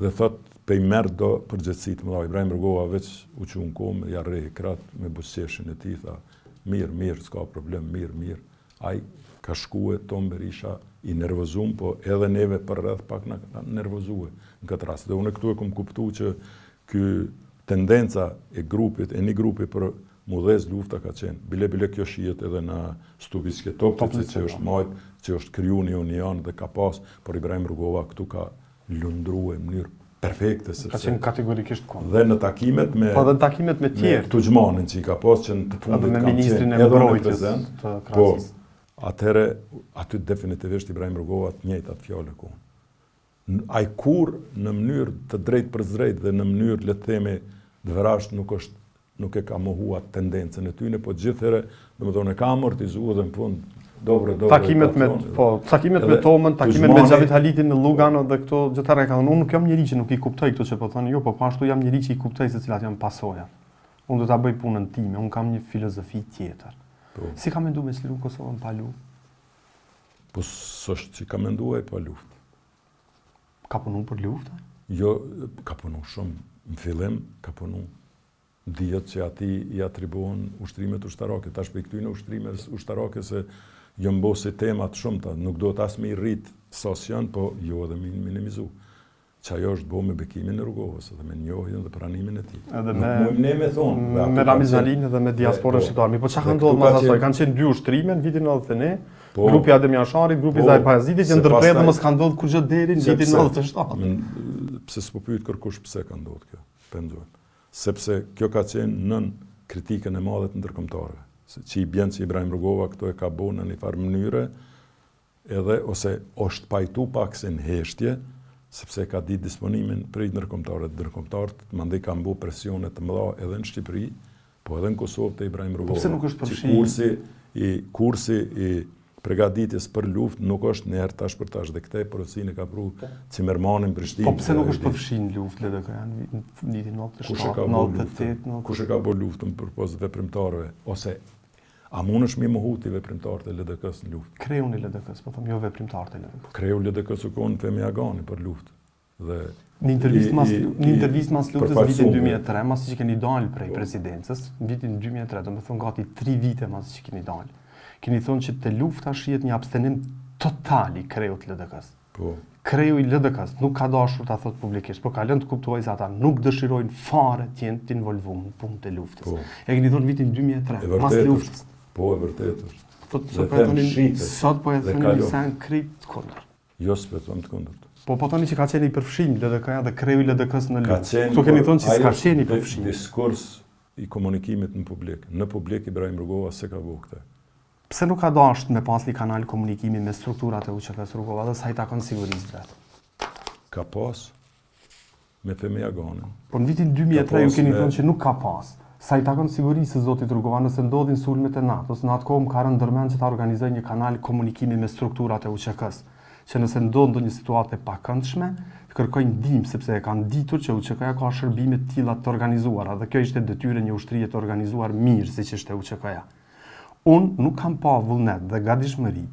Dhe thot, pe i merr do përgjegjësi të mëdha. Ibrahim Rugova veç u çu në komë, ja rrehi krahët me buzëqeshjen e tij, tha, mirë, mirë, s'ka problem, mirë, mirë. Ai ka shkue Tomë Berisha i nervozum, po edhe neve përreth pak na nervozue në këtë rast. Dhe unë këtu e kom kuptu që ky tendenca e grupit, e një grupi për M'u dhez lufta ka qenë. Bile bile kjo shihet edhe në Stubiçke Toplice që është majt, që është kriju një union dhe ka pas, por Ibrahim Rugova këtu ka lundrue në mënyrë perfekte sepse ka qenë kategorikisht kundër. Dhe në takimet me Po dhe në takimet me tjerë. Tugjmanin që i ka pas që në të fundit me ministrin e mbrojtjes të po, Kroacisë. Po, atëherë aty definitivisht Ibrahim Rugova të njëjtat fjalë ku. Ai kurrë në mënyrë të drejtpërdrejtë dhe në mënyrë le të themi të vrazhdë nuk është nuk e ka mohu atë tendencën e tyne, po gjithherë, domethonë e ka amortizu dhe në fund dobro dobro. Takimet me po, takimet me Tomën, takimet me Xhavit Halitin në Lugano dhe këto gjithherë e ka thënë, unë nuk jam njeri që nuk i kuptoj këto që po thoni ju, po po ashtu jam njeri që i kuptoj se cilat janë pasojat. Unë do ta bëj punën time, unë kam një filozofi tjetër. Po. Si ka mendu me çliru Kosovën pa luftë? Po s'është që ka mendu ai pa luftë. Ka punu për luftë? Jo, ka punu shumë. Në fillim ka punu. Dihet që atij i atribuohen ushtrimet ushtarake. Tash prej këtyne ushtrime ushtarake se janë bo si tema të shumta. Nuk duhet as me i rrit sa s'janë, po jo edhe me i minimizu. Që ajo është bo me bekimin e Rugovës dhe me njohjen dhe pranimin e tij. Edhe me Nuk ne me thonë, me me Ramiz Alinë dhe me diasporën po, shqiptare. Mirëpo çka ka ndodhur mas asaj? Kanë qenë dy ushtrime në vitin 91, po, grupi Adem Jasharit, grupi po, Zahir Pajazitit që ndërpret dhe mos ka ndodhur kurrgjë deri në vitin 97. Pse s'po pyet kërkush pse ka ndodhur kjo? Pendojmë. Sepse kjo ka qenë nën kritikën e madhe të ndërkombëtarëve. Se që i bjen që Ibrahim Rugova këto e ka bo në një farë mënyre, edhe ose osht pajtu pak se në heshtje, sepse e ka ditë disponimin prej ndërkombëtarëve, ndërkombëtarët mandej kanë bo presione të mëdha edhe në Shqipëri, po edhe në Kosovë te Ibrahim Rugova. Po pse nuk është përfshi? Kursi i kursi i pregaditjes për luftë nuk është një herë tash për tash dhe këtë porosinë e ka pru po. Cimermani në Prishtinë. Po pse nuk është përfshi në luftë LDK-ja në vitin 97, 98, Kush e ka bo luftën përpos veprimtarëve ose A mundesh mi mohu ti veprimtarët e LDK-së në luftë? Kreun e LDK-së, po them jo veprimtarët e LDK-së. Kreu i LDK-së u kon Fehmi Agani për luftë. Dhe në intervistë mas në intervistë mas luftës në vitin 2003, masi që keni dalë prej po. presidencës, në vitin 2003, domethënë gati 3 vite masi që keni dalë. Keni thonë që te lufta shihet një abstenim total i kreut të LDK-së. Po. Kreu i LDK-së nuk ka dashur ta thotë publikisht, por ka lënë të kuptohej se ata nuk dëshirojnë fare të jenë të involvuar në punët e luftës. Po. E keni thonë në vitin 2003, mas luftës. Po, e vërtetë është. Sot po e thoni, sot po e thoni një sen krejt të kundërt. Jo, s'po e them të kundërt. Po po thoni që ka qenë i përfshirë LDK-ja dhe kreu i LDK-së në luftë. Këtu keni thonë që s'ka qenë i përfshirë. Diskurs i komunikimit në publik. Në publik Ibrahim Rugova s'e ka bo këtë. Pse nuk ka dashtë me pas një kanal komunikimi me strukturat e UÇK-së Rugova dhe sa i takon sigurisë vet? Ka pas me Fehmi Aganin. Po në vitin 2003 ju keni thënë që nuk ka pas. Sa i takon sigurisë së zotit Rugova, nëse ndodhin sulmet e NATO-s, në atë kohë më ka rënë ndërmend që ta organizoj një kanal komunikimi me strukturat e UÇK-së. Që nëse ndodh ndonjë situatë e pakëndshme, të kërkojë ndihmë sepse e kanë ditur që UÇK-ja ka shërbime të tilla të organizuara dhe kjo ishte detyrë e një ushtrie të organizuar mirë siç ishte UÇK-ja. Unë nuk kam pa vullnet dhe gatishmëri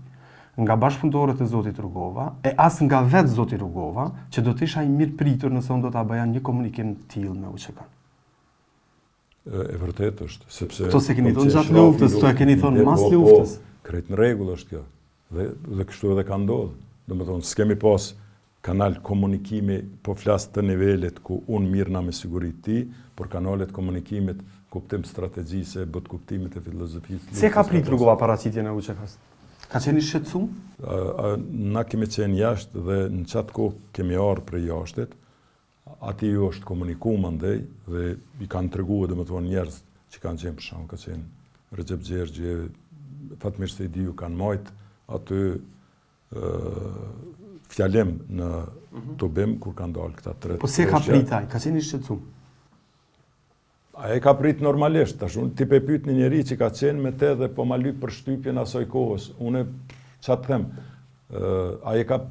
nga bashkëpunëtorët e zotit Rugova, e as nga vetë zoti Rugova, që do të isha i mirëpritur nëse unë do ta bëja një komunikim të tillë me UÇK-në. E vërtetë është, sepse... Këto s'e keni thonë gjatë luftës, këto e keni thonë mas po, po, luftës. Krejt në rregull është kjo. Dhe, dhe kështu edhe ka ndodhë. Domethonë, s'kemi pas kanal komunikimi, po flas të nivelit ku unë mirrna me siguri ti, por kanalet komunikimit, kuptim strategjisë, botëkuptimit e filozofisë. Si e ka prit Rugova paraqitjen e UÇK-së? Ka qenë i shqetësuar? Na kemi qenë jashtë dhe në qatë kohë kemi ardhë prej jashtit, Atij ju është komuniku mandej dhe i kanë tregu domethonë njerëz që kanë qenë për shembull ka qenë Rexhep Gjergji, Fatmir Sejdiu kanë majt aty fjalim në mm -hmm. tubim kur kanë dalë këta tre. Po si e ka prit ai? Ka qenë i shqetësuar? Ai e ka prit normalisht, tash unë ti pe pyet një njeri që ka qenë me te dhe po ma lyp përshtypjen asaj kohës. Unë ça të them, ai e ka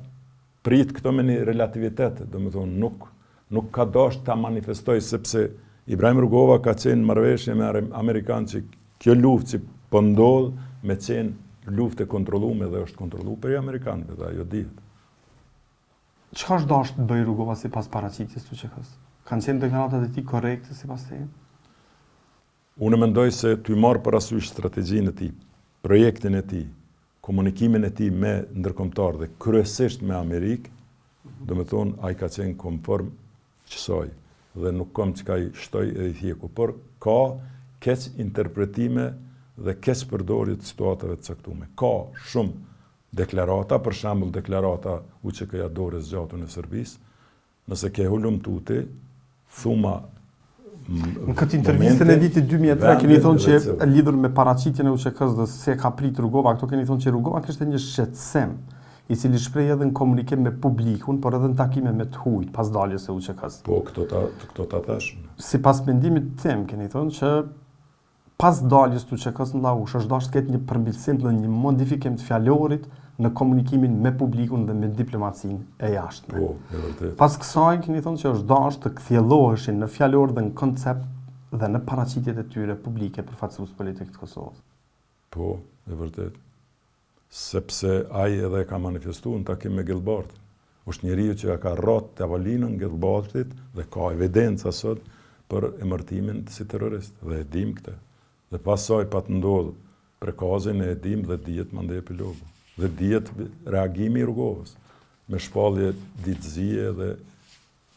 prit këto me një relativitet, domethonë nuk nuk ka dashtë ta manifestoj sepse Ibrahim Rugova ka qenë marrëveshje me amerikanë që kjo luftë që po ndodh me qenë luftë e kontrollume dhe është kontrollu prej amerikanëve dhe ajo dihet. Çka është dashtë të bëjë Rugova sipas paraqitjes të UÇK-së? Kanë qenë deklaratat e tij korrekte sipas teje? Unë mendoj se tu marrë parasysh strategjinë e tij, projektin e tij, komunikimin e tij me ndërkombëtar dhe kryesisht me Amerikë, domethonë ai ka qenë konform qësaj dhe nuk kam çka i shtoj e i hjeku, por ka keqinterpretime dhe keqpërdorje të situatave të caktume. Ka shumë deklarata, për shembull deklarata UÇK-ja dorë e zgjatun e Serbisë, Nëse ke hulumtu ti, thuma Në këtë intervistën e vitit 2003 keni thonë që lidhur me paraqitjen e UÇK-së dhe se ka prit Rugova, këto keni thonë që Rugova kishte një shqetësim i cili shprehej edhe në komunikim me publikun, por edhe në takime me të huajt pas daljes së UÇK-së. Po, këto ta këto ta thash. Sipas mendimit tim, keni thonë që Pas daljes të UÇK-së në Llaushë, është dashtë të ketë një përmirësim dhe një modifikim të fjalorit në komunikimin me publikun dhe me diplomacinë e jashtme. Po, e vërtetë. Pas kësaj keni thënë që është dashtë të kthjelloheshin në fjalor dhe në koncept dhe në paraqitjet e tyre publike përfaqësues politikë të Kosovës. Po, e vërtetë. Sepse ai edhe e ka manifestu në takim me Gelbardin. Është njeriu që ja ka rrah tavolinën Gelbardit dhe ka evidenca sot për emërtimin si terrorist dhe e dimë këtë. Dhe pas saj pat ndodhë Prekazi ne e dimë dhe dihet mandej epilogu. Dhe dihet reagimi i Rugovës me shpallje ditë zie dhe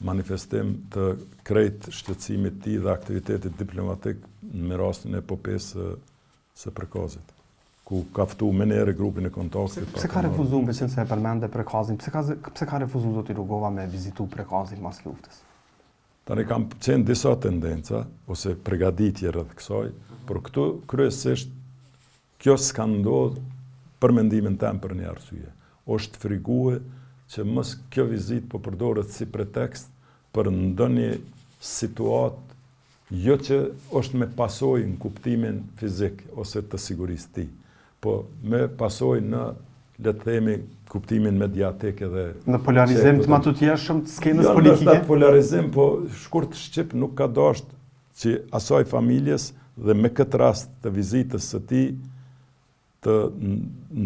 manifestim të krejt shqetësimit të tij dhe aktivitetit diplomatik me rastin e epopesë së Prekazit, ku ka ftu menjëherë grupin e kontaktit. Pse ka refuzu, meqenëse e përmende Prekazin, pse ka, pse ka refuzu zoti Rugova me vizitu Prekazin mas luftës? Tani kanë qenë disa tendenca, ose pregaditje rreth kësaj, por këtu kryesisht Kjo s'ka ndodhë për mendimin tem për një arsye. Osht frigue që mos kjo vizitë po përdoret si pretekst për ndonjë situatë jo që osht me pasojë në kuptimin fizik ose të sigurisë tij, po me pasojë në le të themi kuptimin mediatik edhe në polarizim të matutjeshëm të skenës jo, politike. Jo, polarizim, po shkurt shqip nuk ka dasht që asaj familjes dhe me këtë rast të vizitës së tij të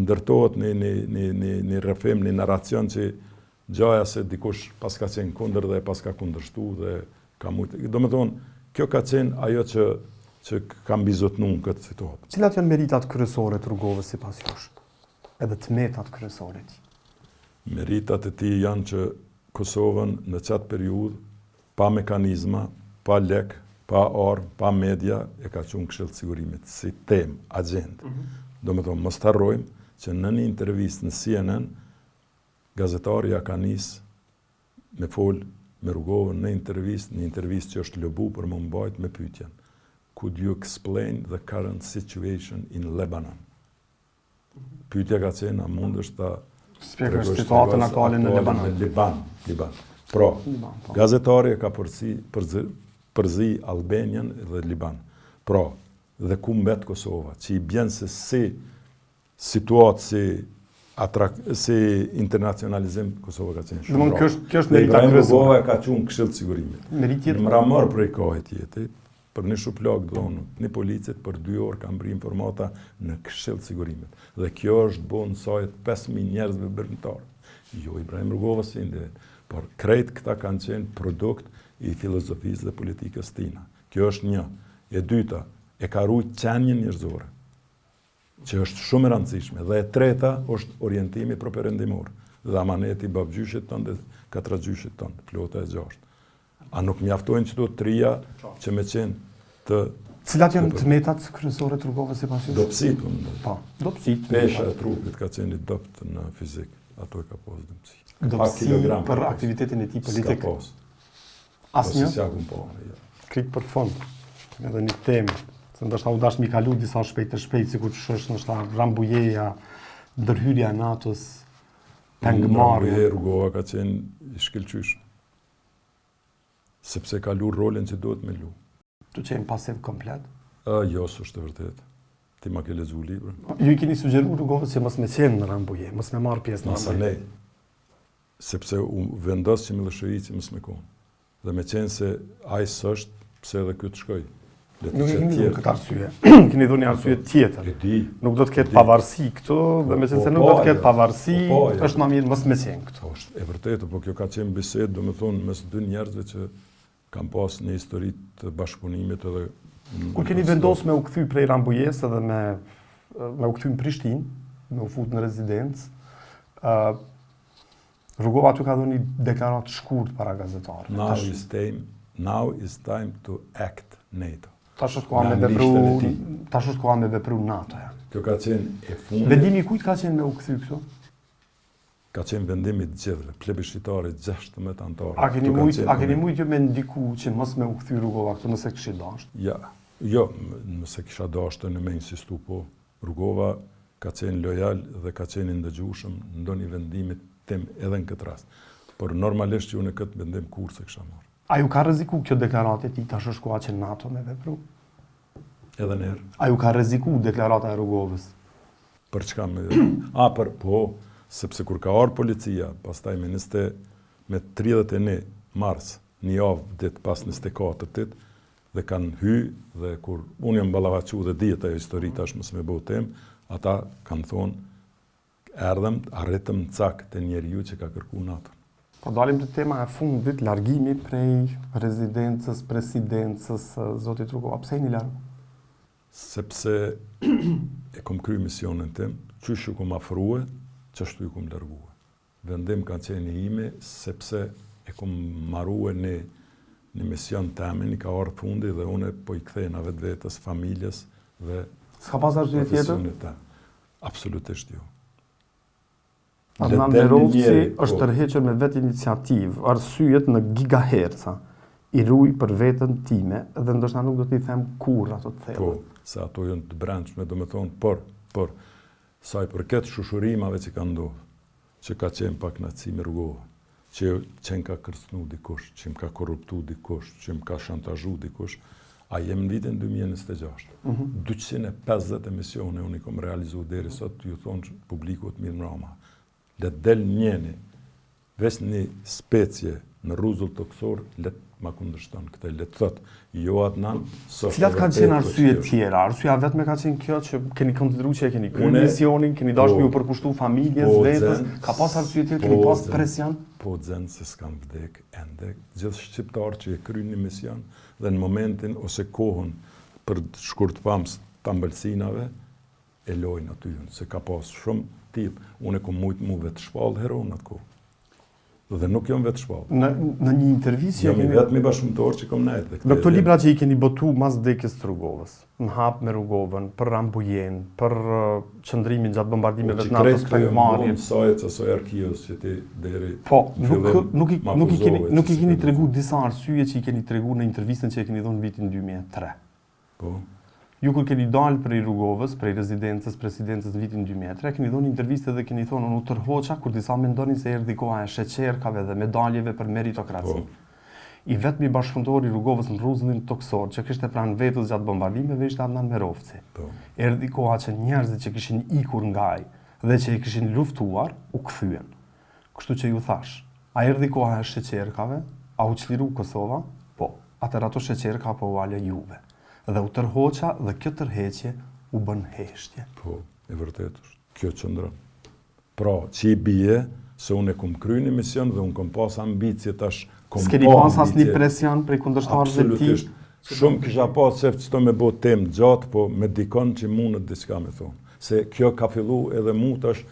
ndërtohet një, një, një, një, një rrëfim, një narracion që gjaja se dikush paska qenë kundër dhe paska kundërshtu dhe ka mujtë. Domethonë, kjo ka qenë ajo që, që ka mbizotnu në këtë situatë. Cilat janë meritat kryesore të Rugovës sipas jush? Edhe të metat kryesore të tij? Meritat e tij janë që Kosovën në qatë periudhë Pa mekanizma, pa lek, pa armë, pa media, e ka çu në Këshill të Sigurimit, si temë, agjendë. Mm -hmm. Domethonë, mos të harrojmë që në një intervistë në CNN, gazetari ja ka nis me fol me Rugovën në intervistë, një intervistë që është lobu për me mbajt me pyetjen. Could you explain the current situation in Lebanon? Pyetja ka qenë, a mundesh ta shpjegosh situatën aktuale në Liban? Në Liban, Liban. Pra, Liban, po. gazetari e ka përzi, përzi, përzi Albanian dhe Liban. Pra, dhe ku mbet Kosova, që i bjen se si situatë si. Atrak, si internacionalizim, Kosova ka qenë shumë. Domthon kjo është kjo është merita kryesore. Ibrahim Rugova e ka çu në Këshill të Sigurimit. Meritë tjetër. Në Mramor prej kahit jeti, për një shuplakë dhonët, një policit për dy orë ka mbrri informata në Këshill të Sigurimit. Dhe kjo është bo në saje të 5.000 njerëzve veprimtarë. Jo Ibrahim Rugova si individ, por krejt këta kanë qenë produkt i filozofisë dhe politikës tina. Kjo është një. E dyta, e ka rujt qenien njerëzore. që është shumë e rëndësishme. Dhe e treta është orientimi properëndimor dhe amaneti i babgjyshit tënd dhe katragjyshit tënd, flota e gjashtë. A nuk mjaftojnë qëto trija që me qenë të Cilat janë të metat kryesore të Rugovës sipas jush? Dobësitë, po mendoj. Po, dobësitë. Pesha e trupit ka qenë i dobët në fizik, ato e ka pas dobësi. Dobësi për aktivitetin e tij politik. S'ka pas. Asnjë? S'ja kum pa, jo. Krejt për fund, edhe një temë, se ndoshta u dasht mi kalu disa shpejt e shpejt, sikur që është ndoshta Rambujeja, ndërhyrja e NATO-s, pengmarrja. Rambuje, Rugova ka qenë i shkëlqyshëm. Sepse ka lu rolin që duhet me lu. Tu qenë pasiv komplet? A, jo, s'është e vërtetë. Ti ma ke lexu librin. Ju i keni sugjeru Rugovës që mos me qenë në Rambuje, mos me marrë pjesë në Rambuje. Masanej, sepse u vendos që Millosheviqi mos me konë. Dhe me qenë se ai s'është, pse edhe ky të shkoj. Le të Nuk e keni dhënë këtë arsye. Keni dhënë një arsye tjetër. E di. Nuk do të ketë pavarësi këtu, dhe po, me qenë se po, nuk do të po, ketë pavarësi, është më mirë mos me qenë këtu. Po, është e vërtetë, po kjo ka qenë bisedë, domethënë mes dy njerëzve që kanë pas një histori të bashkëpunimit edhe Kur keni vendosur me u kthy prej Rambujesë edhe me me u kthy në Prishtinë, me u fut në rezidencë, ë uh, Rugova aty ka dhënë një deklaratë shkurt para gazetarëve. Now Tash... is time, now is time to act NATO. Tash është koha me vepru, tash është koha me vepru NATO ja. Kjo ka qenë e fundit. Vendimi i kujt ka qenë me u kthy këtu? Ka qenë vendimi i të gjithëve, plebishitari 16 anëtarë. A keni mujt, a keni mujt ju me ndiku që mos me u kthy Rugova këtu nëse kishit dashtë? Ja, jo, nëse kisha dashtë në me insistu po. Rugova ka qenë lojal dhe ka qenë i ndëgjueshëm në ndonjë vendimit tim edhe në këtë rast. Por normalisht që unë këtë vendim kurrë s'e kisha marrë. A ju ka rreziku kjo deklaratë e tij tash është koha që NATO me vepru? Edhe një herë. A ju ka rreziku deklarata e Rugovës? Për çka më... A, për, po, sepse kur ka ardhë policia, pastaj me 20, me 31 mars, një javë ditë pas 24-tit, dhe kanë hy dhe kur unë jam ballafaqu dhe dihet ajo histori tash mos me bo temë, ata kanë thonë erdhëm, arritëm në cak te njeriu që ka kërku NATO-n. Po dalim te tema e fundit, largimi prej rezidencës, presidencës, zotit Rugova. Pse jeni largu? Sepse e kom kry misionin tim, qysh ju kom afrue, qashtu ju kom largue. Vendim ka qenë i imi, sepse e kom marue një, një mision temin, i ka ardhë fundi dhe une po i kthehna vetvetes, familjes dhe S'ka pas arsye tjetër? Tem. Absolutisht jo. Adnan Merovci është po. tërhequr me vetiniciativë, arsyet në gigaherca i ruj për veten time dhe ndoshta nuk do t'i them kurrë ato të thella. Po, se ato janë të brendshme, domethonë, por, por, Sa i përket shushurimave që kanë ndodhur, që ka qenë pakënaqësi me Rugovën, që qenka kërcënu dikush, që më ka korruptu dikush, që më ka shantazhu dikush, a jem në vitin 2026. Mm -hmm. 250 emisione unë i kom realizu deri sot, ju thonë publikut mirëmrama. Le të del njeni, veç një specie në rruzull tokësor, le të ma kundërshton këtë, le të thotë, jo Adnan, s'është Cilat kanë qenë arsyet tjera? Arsyeja vetme ka qenë kjo që keni konsideruar që e keni kryer misionin, keni dashur po, me ju përkushtu familjes, po, vetes, ka pas arsye tjera, keni po, pas presion? Po zen se s'kam vdek ende. Gjithë shqiptarë që e kryjnë një mision dhe në momentin ose kohën për shkurtpamës të ambëlsinave, e lojnë aty, se ka pas shumë tillë. Unë e kom mujtë mu vetëshpallë hero në atë kohë. Dhe nuk jam vetëshpallë. Në, në një intervistë që keni... Jam i vetmi bashkëpunëtor që kom nejtë. Në këto libra që i keni botu mas vdekjes të Rugovës, në hap me Rugovën, për Rambujen, për uh, qëndrimin gjatë bombardimeve të NATO-s, për marrjen. Po, që krejt të saj arkivës që ti deri Po, nuk, nuk, i, nuk, i keni, nuk i keni tregu disa arsye që i keni tregu në intervistën që e keni dhënë në vitin 2003. Po. Ju kur keni dalë prej Rugovës, prej rezidencës, presidencës në vitin 2003, keni dhënë intervistë dhe keni thonë unë u tërhoqa kur disa mendonin se erdhi koha e sheqerkave dhe medaljeve për meritokraci. Po. I vetmi bashkëpunëtor i Rugovës në rruzullin tokësor që kishte pranë vetes gjatë bombardimeve ishte Adnan Merovci. Po. Erdhi koha që njerëzit që kishin ikur nga ai. Dhe që e kishin luftuar, u kthyen. Kështu që ju thashë, a erdhi koha e sheqerkave? A u çliru Kosova? Po. Atëherë ato sheqerka po ua lë juve. Dhe u tërhoqa dhe kjo tërheqje u bë në heshtje. Po, e vërtetë është. Kjo qëndron. Pra, që i bie se unë e kom kry një mision dhe unë kom pas ambicie tash, kom S'keni pa pas asnjë presion prej kundërshtarëve të tij? Absolutisht. Shumë kisha pas qef qëto me bo temë gjatë, po me dikon që mundet diçka me thonë. Se kjo ka fillu edhe mu tash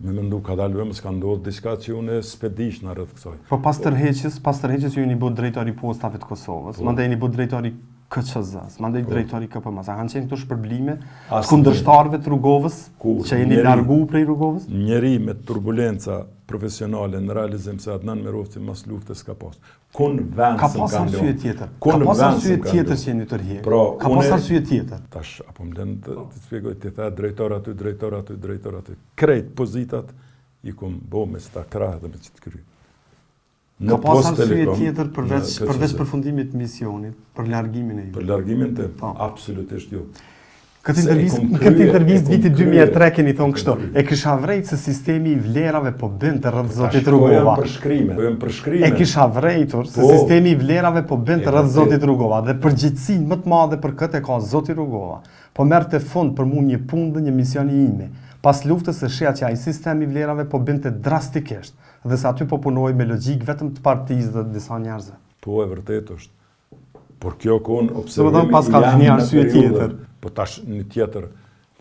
me mendu kadalë mos ka ndodhë diçka që unë s'pe dishna rreth kësaj. Po pas tërheqjes, pas tërheqjes ju jeni bo drejtor i postave të Kosovës, po. mandej jeni bo drejtor i KQZ-s, mandej po. drejtor i KPM-së. A kanë qenë këto shpërblime të kundërshtarëve të Rugovës, që jeni largu prej Rugovës? Njeri me turbulenca profesionale në realizim se Adnan Merovci mas luftës ka pas. Kun vend ka pas arsye tjetër. Ka pas arsye tjetër që jeni tërhjek. Pra, ka pas arsye tjetër. Tash apo më lën të, të shpjegoj ti the drejtor aty, drejtor aty, drejtor aty. Krejt pozitat i kom bo me qëta krah dhe me qëtë kry. Në Ka pas arsye tjetër përveç përveç përfundimit të misionit, për largimin e juaj. Për largimin të, po. absolutisht jo. Këtë intervistë, në këtë intervistë vitit 2003 keni thonë kështu. E kisha vrejt se sistemi i vlerave po binte rreth zotit Rugova. Po janë përshkrime, po janë përshkrime. E kisha vrejtur se po. sistemi i vlerave po binte rreth zotit Rugova dhe përgjegjësinë më të madhe për këtë e ka zoti Rugova. Po merrte fund për mua një punë dhe një mision i imi. Pas luftës e shihja që ai sistem i vlerave po binte drastikisht dhe se aty po punohej me logjikë vetëm të partisë dhe të disa njerëzve. Po e vërtetë është. Por kjo kon observimi Domethënë paska një arsye tjetër. Po tash një tjetër.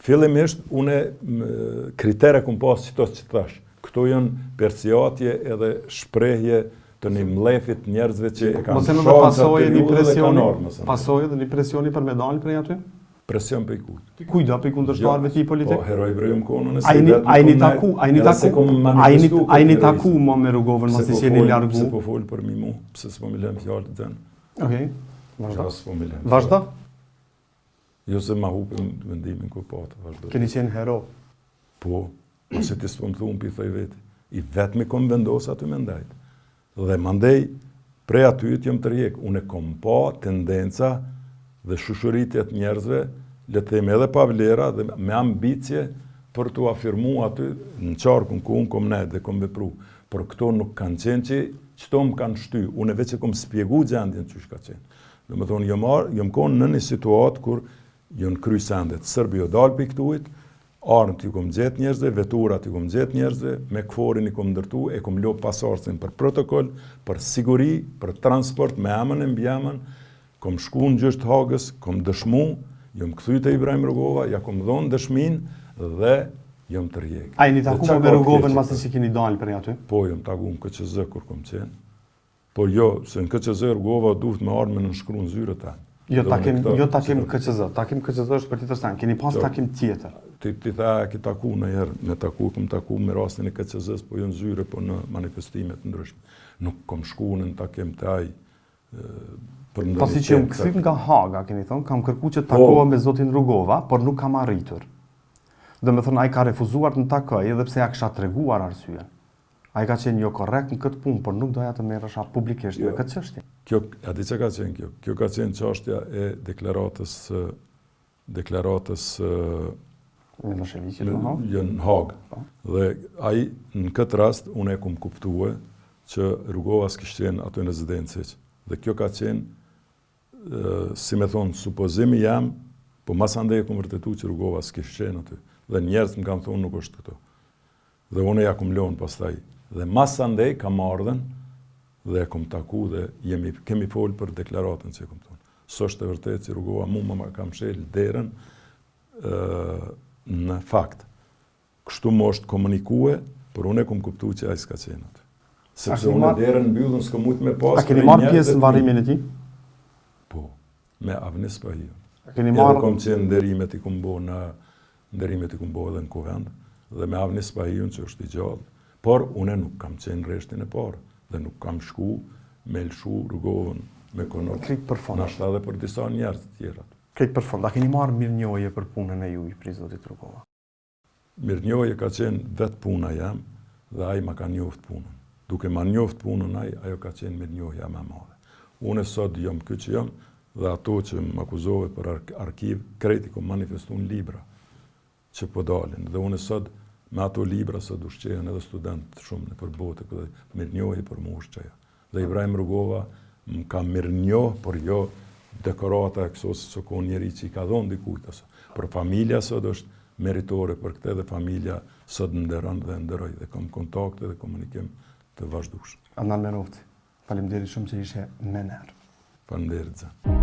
Fillimisht unë kritere kom pas qëto që thash. Këto janë perciatje edhe shprehje të një mllefit njerëzve që e kanë shohë në pasojë një presioni, pasojë dhe një presioni për me dalë prej aty? Presion prej kujt? Kujt do, prej kundërshtarëve të tij politik? Po, heroj bre jom konë, nëse i vetë A jeni taku, a jeni taku, a jeni a jeni taku më me Rugovën masi që jeni largu? Pse po fol për mi mu, pse s'po mi lën fjalë të dhënë? Okej. Vazhdo. S'po mi lën. Vazhdo. Jo se ma hupim vendimin ku po të vazhdo. Keni qenë hero. Po, ose ti s'po më thunë, pi thoj vetë. I vetmi kom vendos aty me ndajt. Dhe mandej, prej atyt jom tërhjek. Unë e kom pa tendenca dhe shushuritje të njerëzve, le të themi edhe pa vlera dhe me ambicie për t'u afirmu aty në qarkun ku unë kom nejt dhe kom vepru. Por këto nuk kanë qenë që qëto më kanë shty. Unë veç e kom spjegu gjendjen qysh ka qenë. Domethonë, jom, jom konë në një situatë kur jonë kry sendet. Serbi o dalë prej këtuit, Armët ju kom gjetë njerëzve, veturat ju kom gjetë njerëzve, me KFOR-in i kom ndërtu, e kom lo pasardhësin për protokoll, për siguri, për transport, me emën e mbiemën, kom shku në gjyq të Hagës, kom dëshmu, jom kthy te Ibrahim Rugova, ja kom dhonë dëshminë dhe jom tërhjek. A jeni taku me Rugovën masi që keni dalë prej aty? Po, jom taku në KQZ kur kom qenë. Po jo, se në KQZ Rugova duhet me ardhë me nënshkru në zyre ta. Jo takim, jo takim KQZ, takim KQZ është për tjetër sen, keni pas takim tjetër. Ti ti tha ke taku ndonjëherë, me taku kom taku me rastin e KQZ-s, po jo në zyre, po në manifestime të ndryshme. Nuk kom shku në takim te ai për ndonjë. Pasi që jam kthy nga Haga, keni thonë, kam kërku që të po. takohem me zotin Rugova, por nuk kam arritur. Domethënë ai ka refuzuar të më takojë edhe pse ja kisha treguar arsyen. Ai ka qenë jokorrekt në këtë punë, por nuk doja të merresha publikisht me këtë çështje. Kjo, a di çka ka qenë kjo? Kjo ka qenë çështja e deklaratës së deklaratës së Millosheviqit në Hagë. Jo, në Hagë. Po. Dhe ai në këtë rast unë e kom kuptue që Rugova s'kish qenë aty në rezidencë. Dhe kjo ka qenë si me thonë, supozimi jem, po masandej e kom vërtetu që Rugova s'kish qenë aty. Dhe njerëz më kanë thonë nuk është këtu. Dhe unë ja kom lonë pastaj. Dhe masandej kam ardhën dhe e kom taku dhe jemi, kemi folë për deklaratën që e kom thonë. S'është e vërtetë që Rugova mu më ka mshel derën në fakt. Kështu më është komunikue, por unë e kom kuptu që ai s'ka qenë aty. Sepse unë marr... derën mbyllën s'kom mujtë me pas. A keni marrë pjesë në varrimin e tij? Po, me Avni Spahiun. A keni marrë... Edhe kom qenë nderimet i kom bo në Nderimet i kom bo edhe në kuvend dhe me Avni Spahiun që është i gjallë, por une nuk kam qenë në rreshtin e parë dhe nuk kam shku me lëshu Rugovën me konop. Krejt për fund. Nashta edhe për disa njerëz të tjerë. Krejt për fund. A keni marrë mirënjohje për punën e juj prej zotit Rugova? Mirënjohje ka qenë vetë puna jem dhe ai ma ka njoft punën. Duke ma njoft punën ai, ajo ka qenë mirënjohja më e madhe. Une sot jom ky që jom Dhe ato që më akuzove për arkiv, krejt i kom manifestu në libra që po dalin. Dhe unë sot Me ato libra sot ushqehen edhe studentë shumë nëpër botë, dhe mirënjohje për mu është qajo. Dhe Ibrahim Rugova më ka mirënjoh, por jo dekorata e këso se s'o konë njeri që i ka dhonë dikujt. Aso. Por familja sot është meritore për këtë dhe familja sot më nderon dhe nderoj dhe kam kontakte dhe komunikim të vazhdueshëm. Adnan Merovci, faleminderit shumë që ishe me ne. Faleminderit, Zë.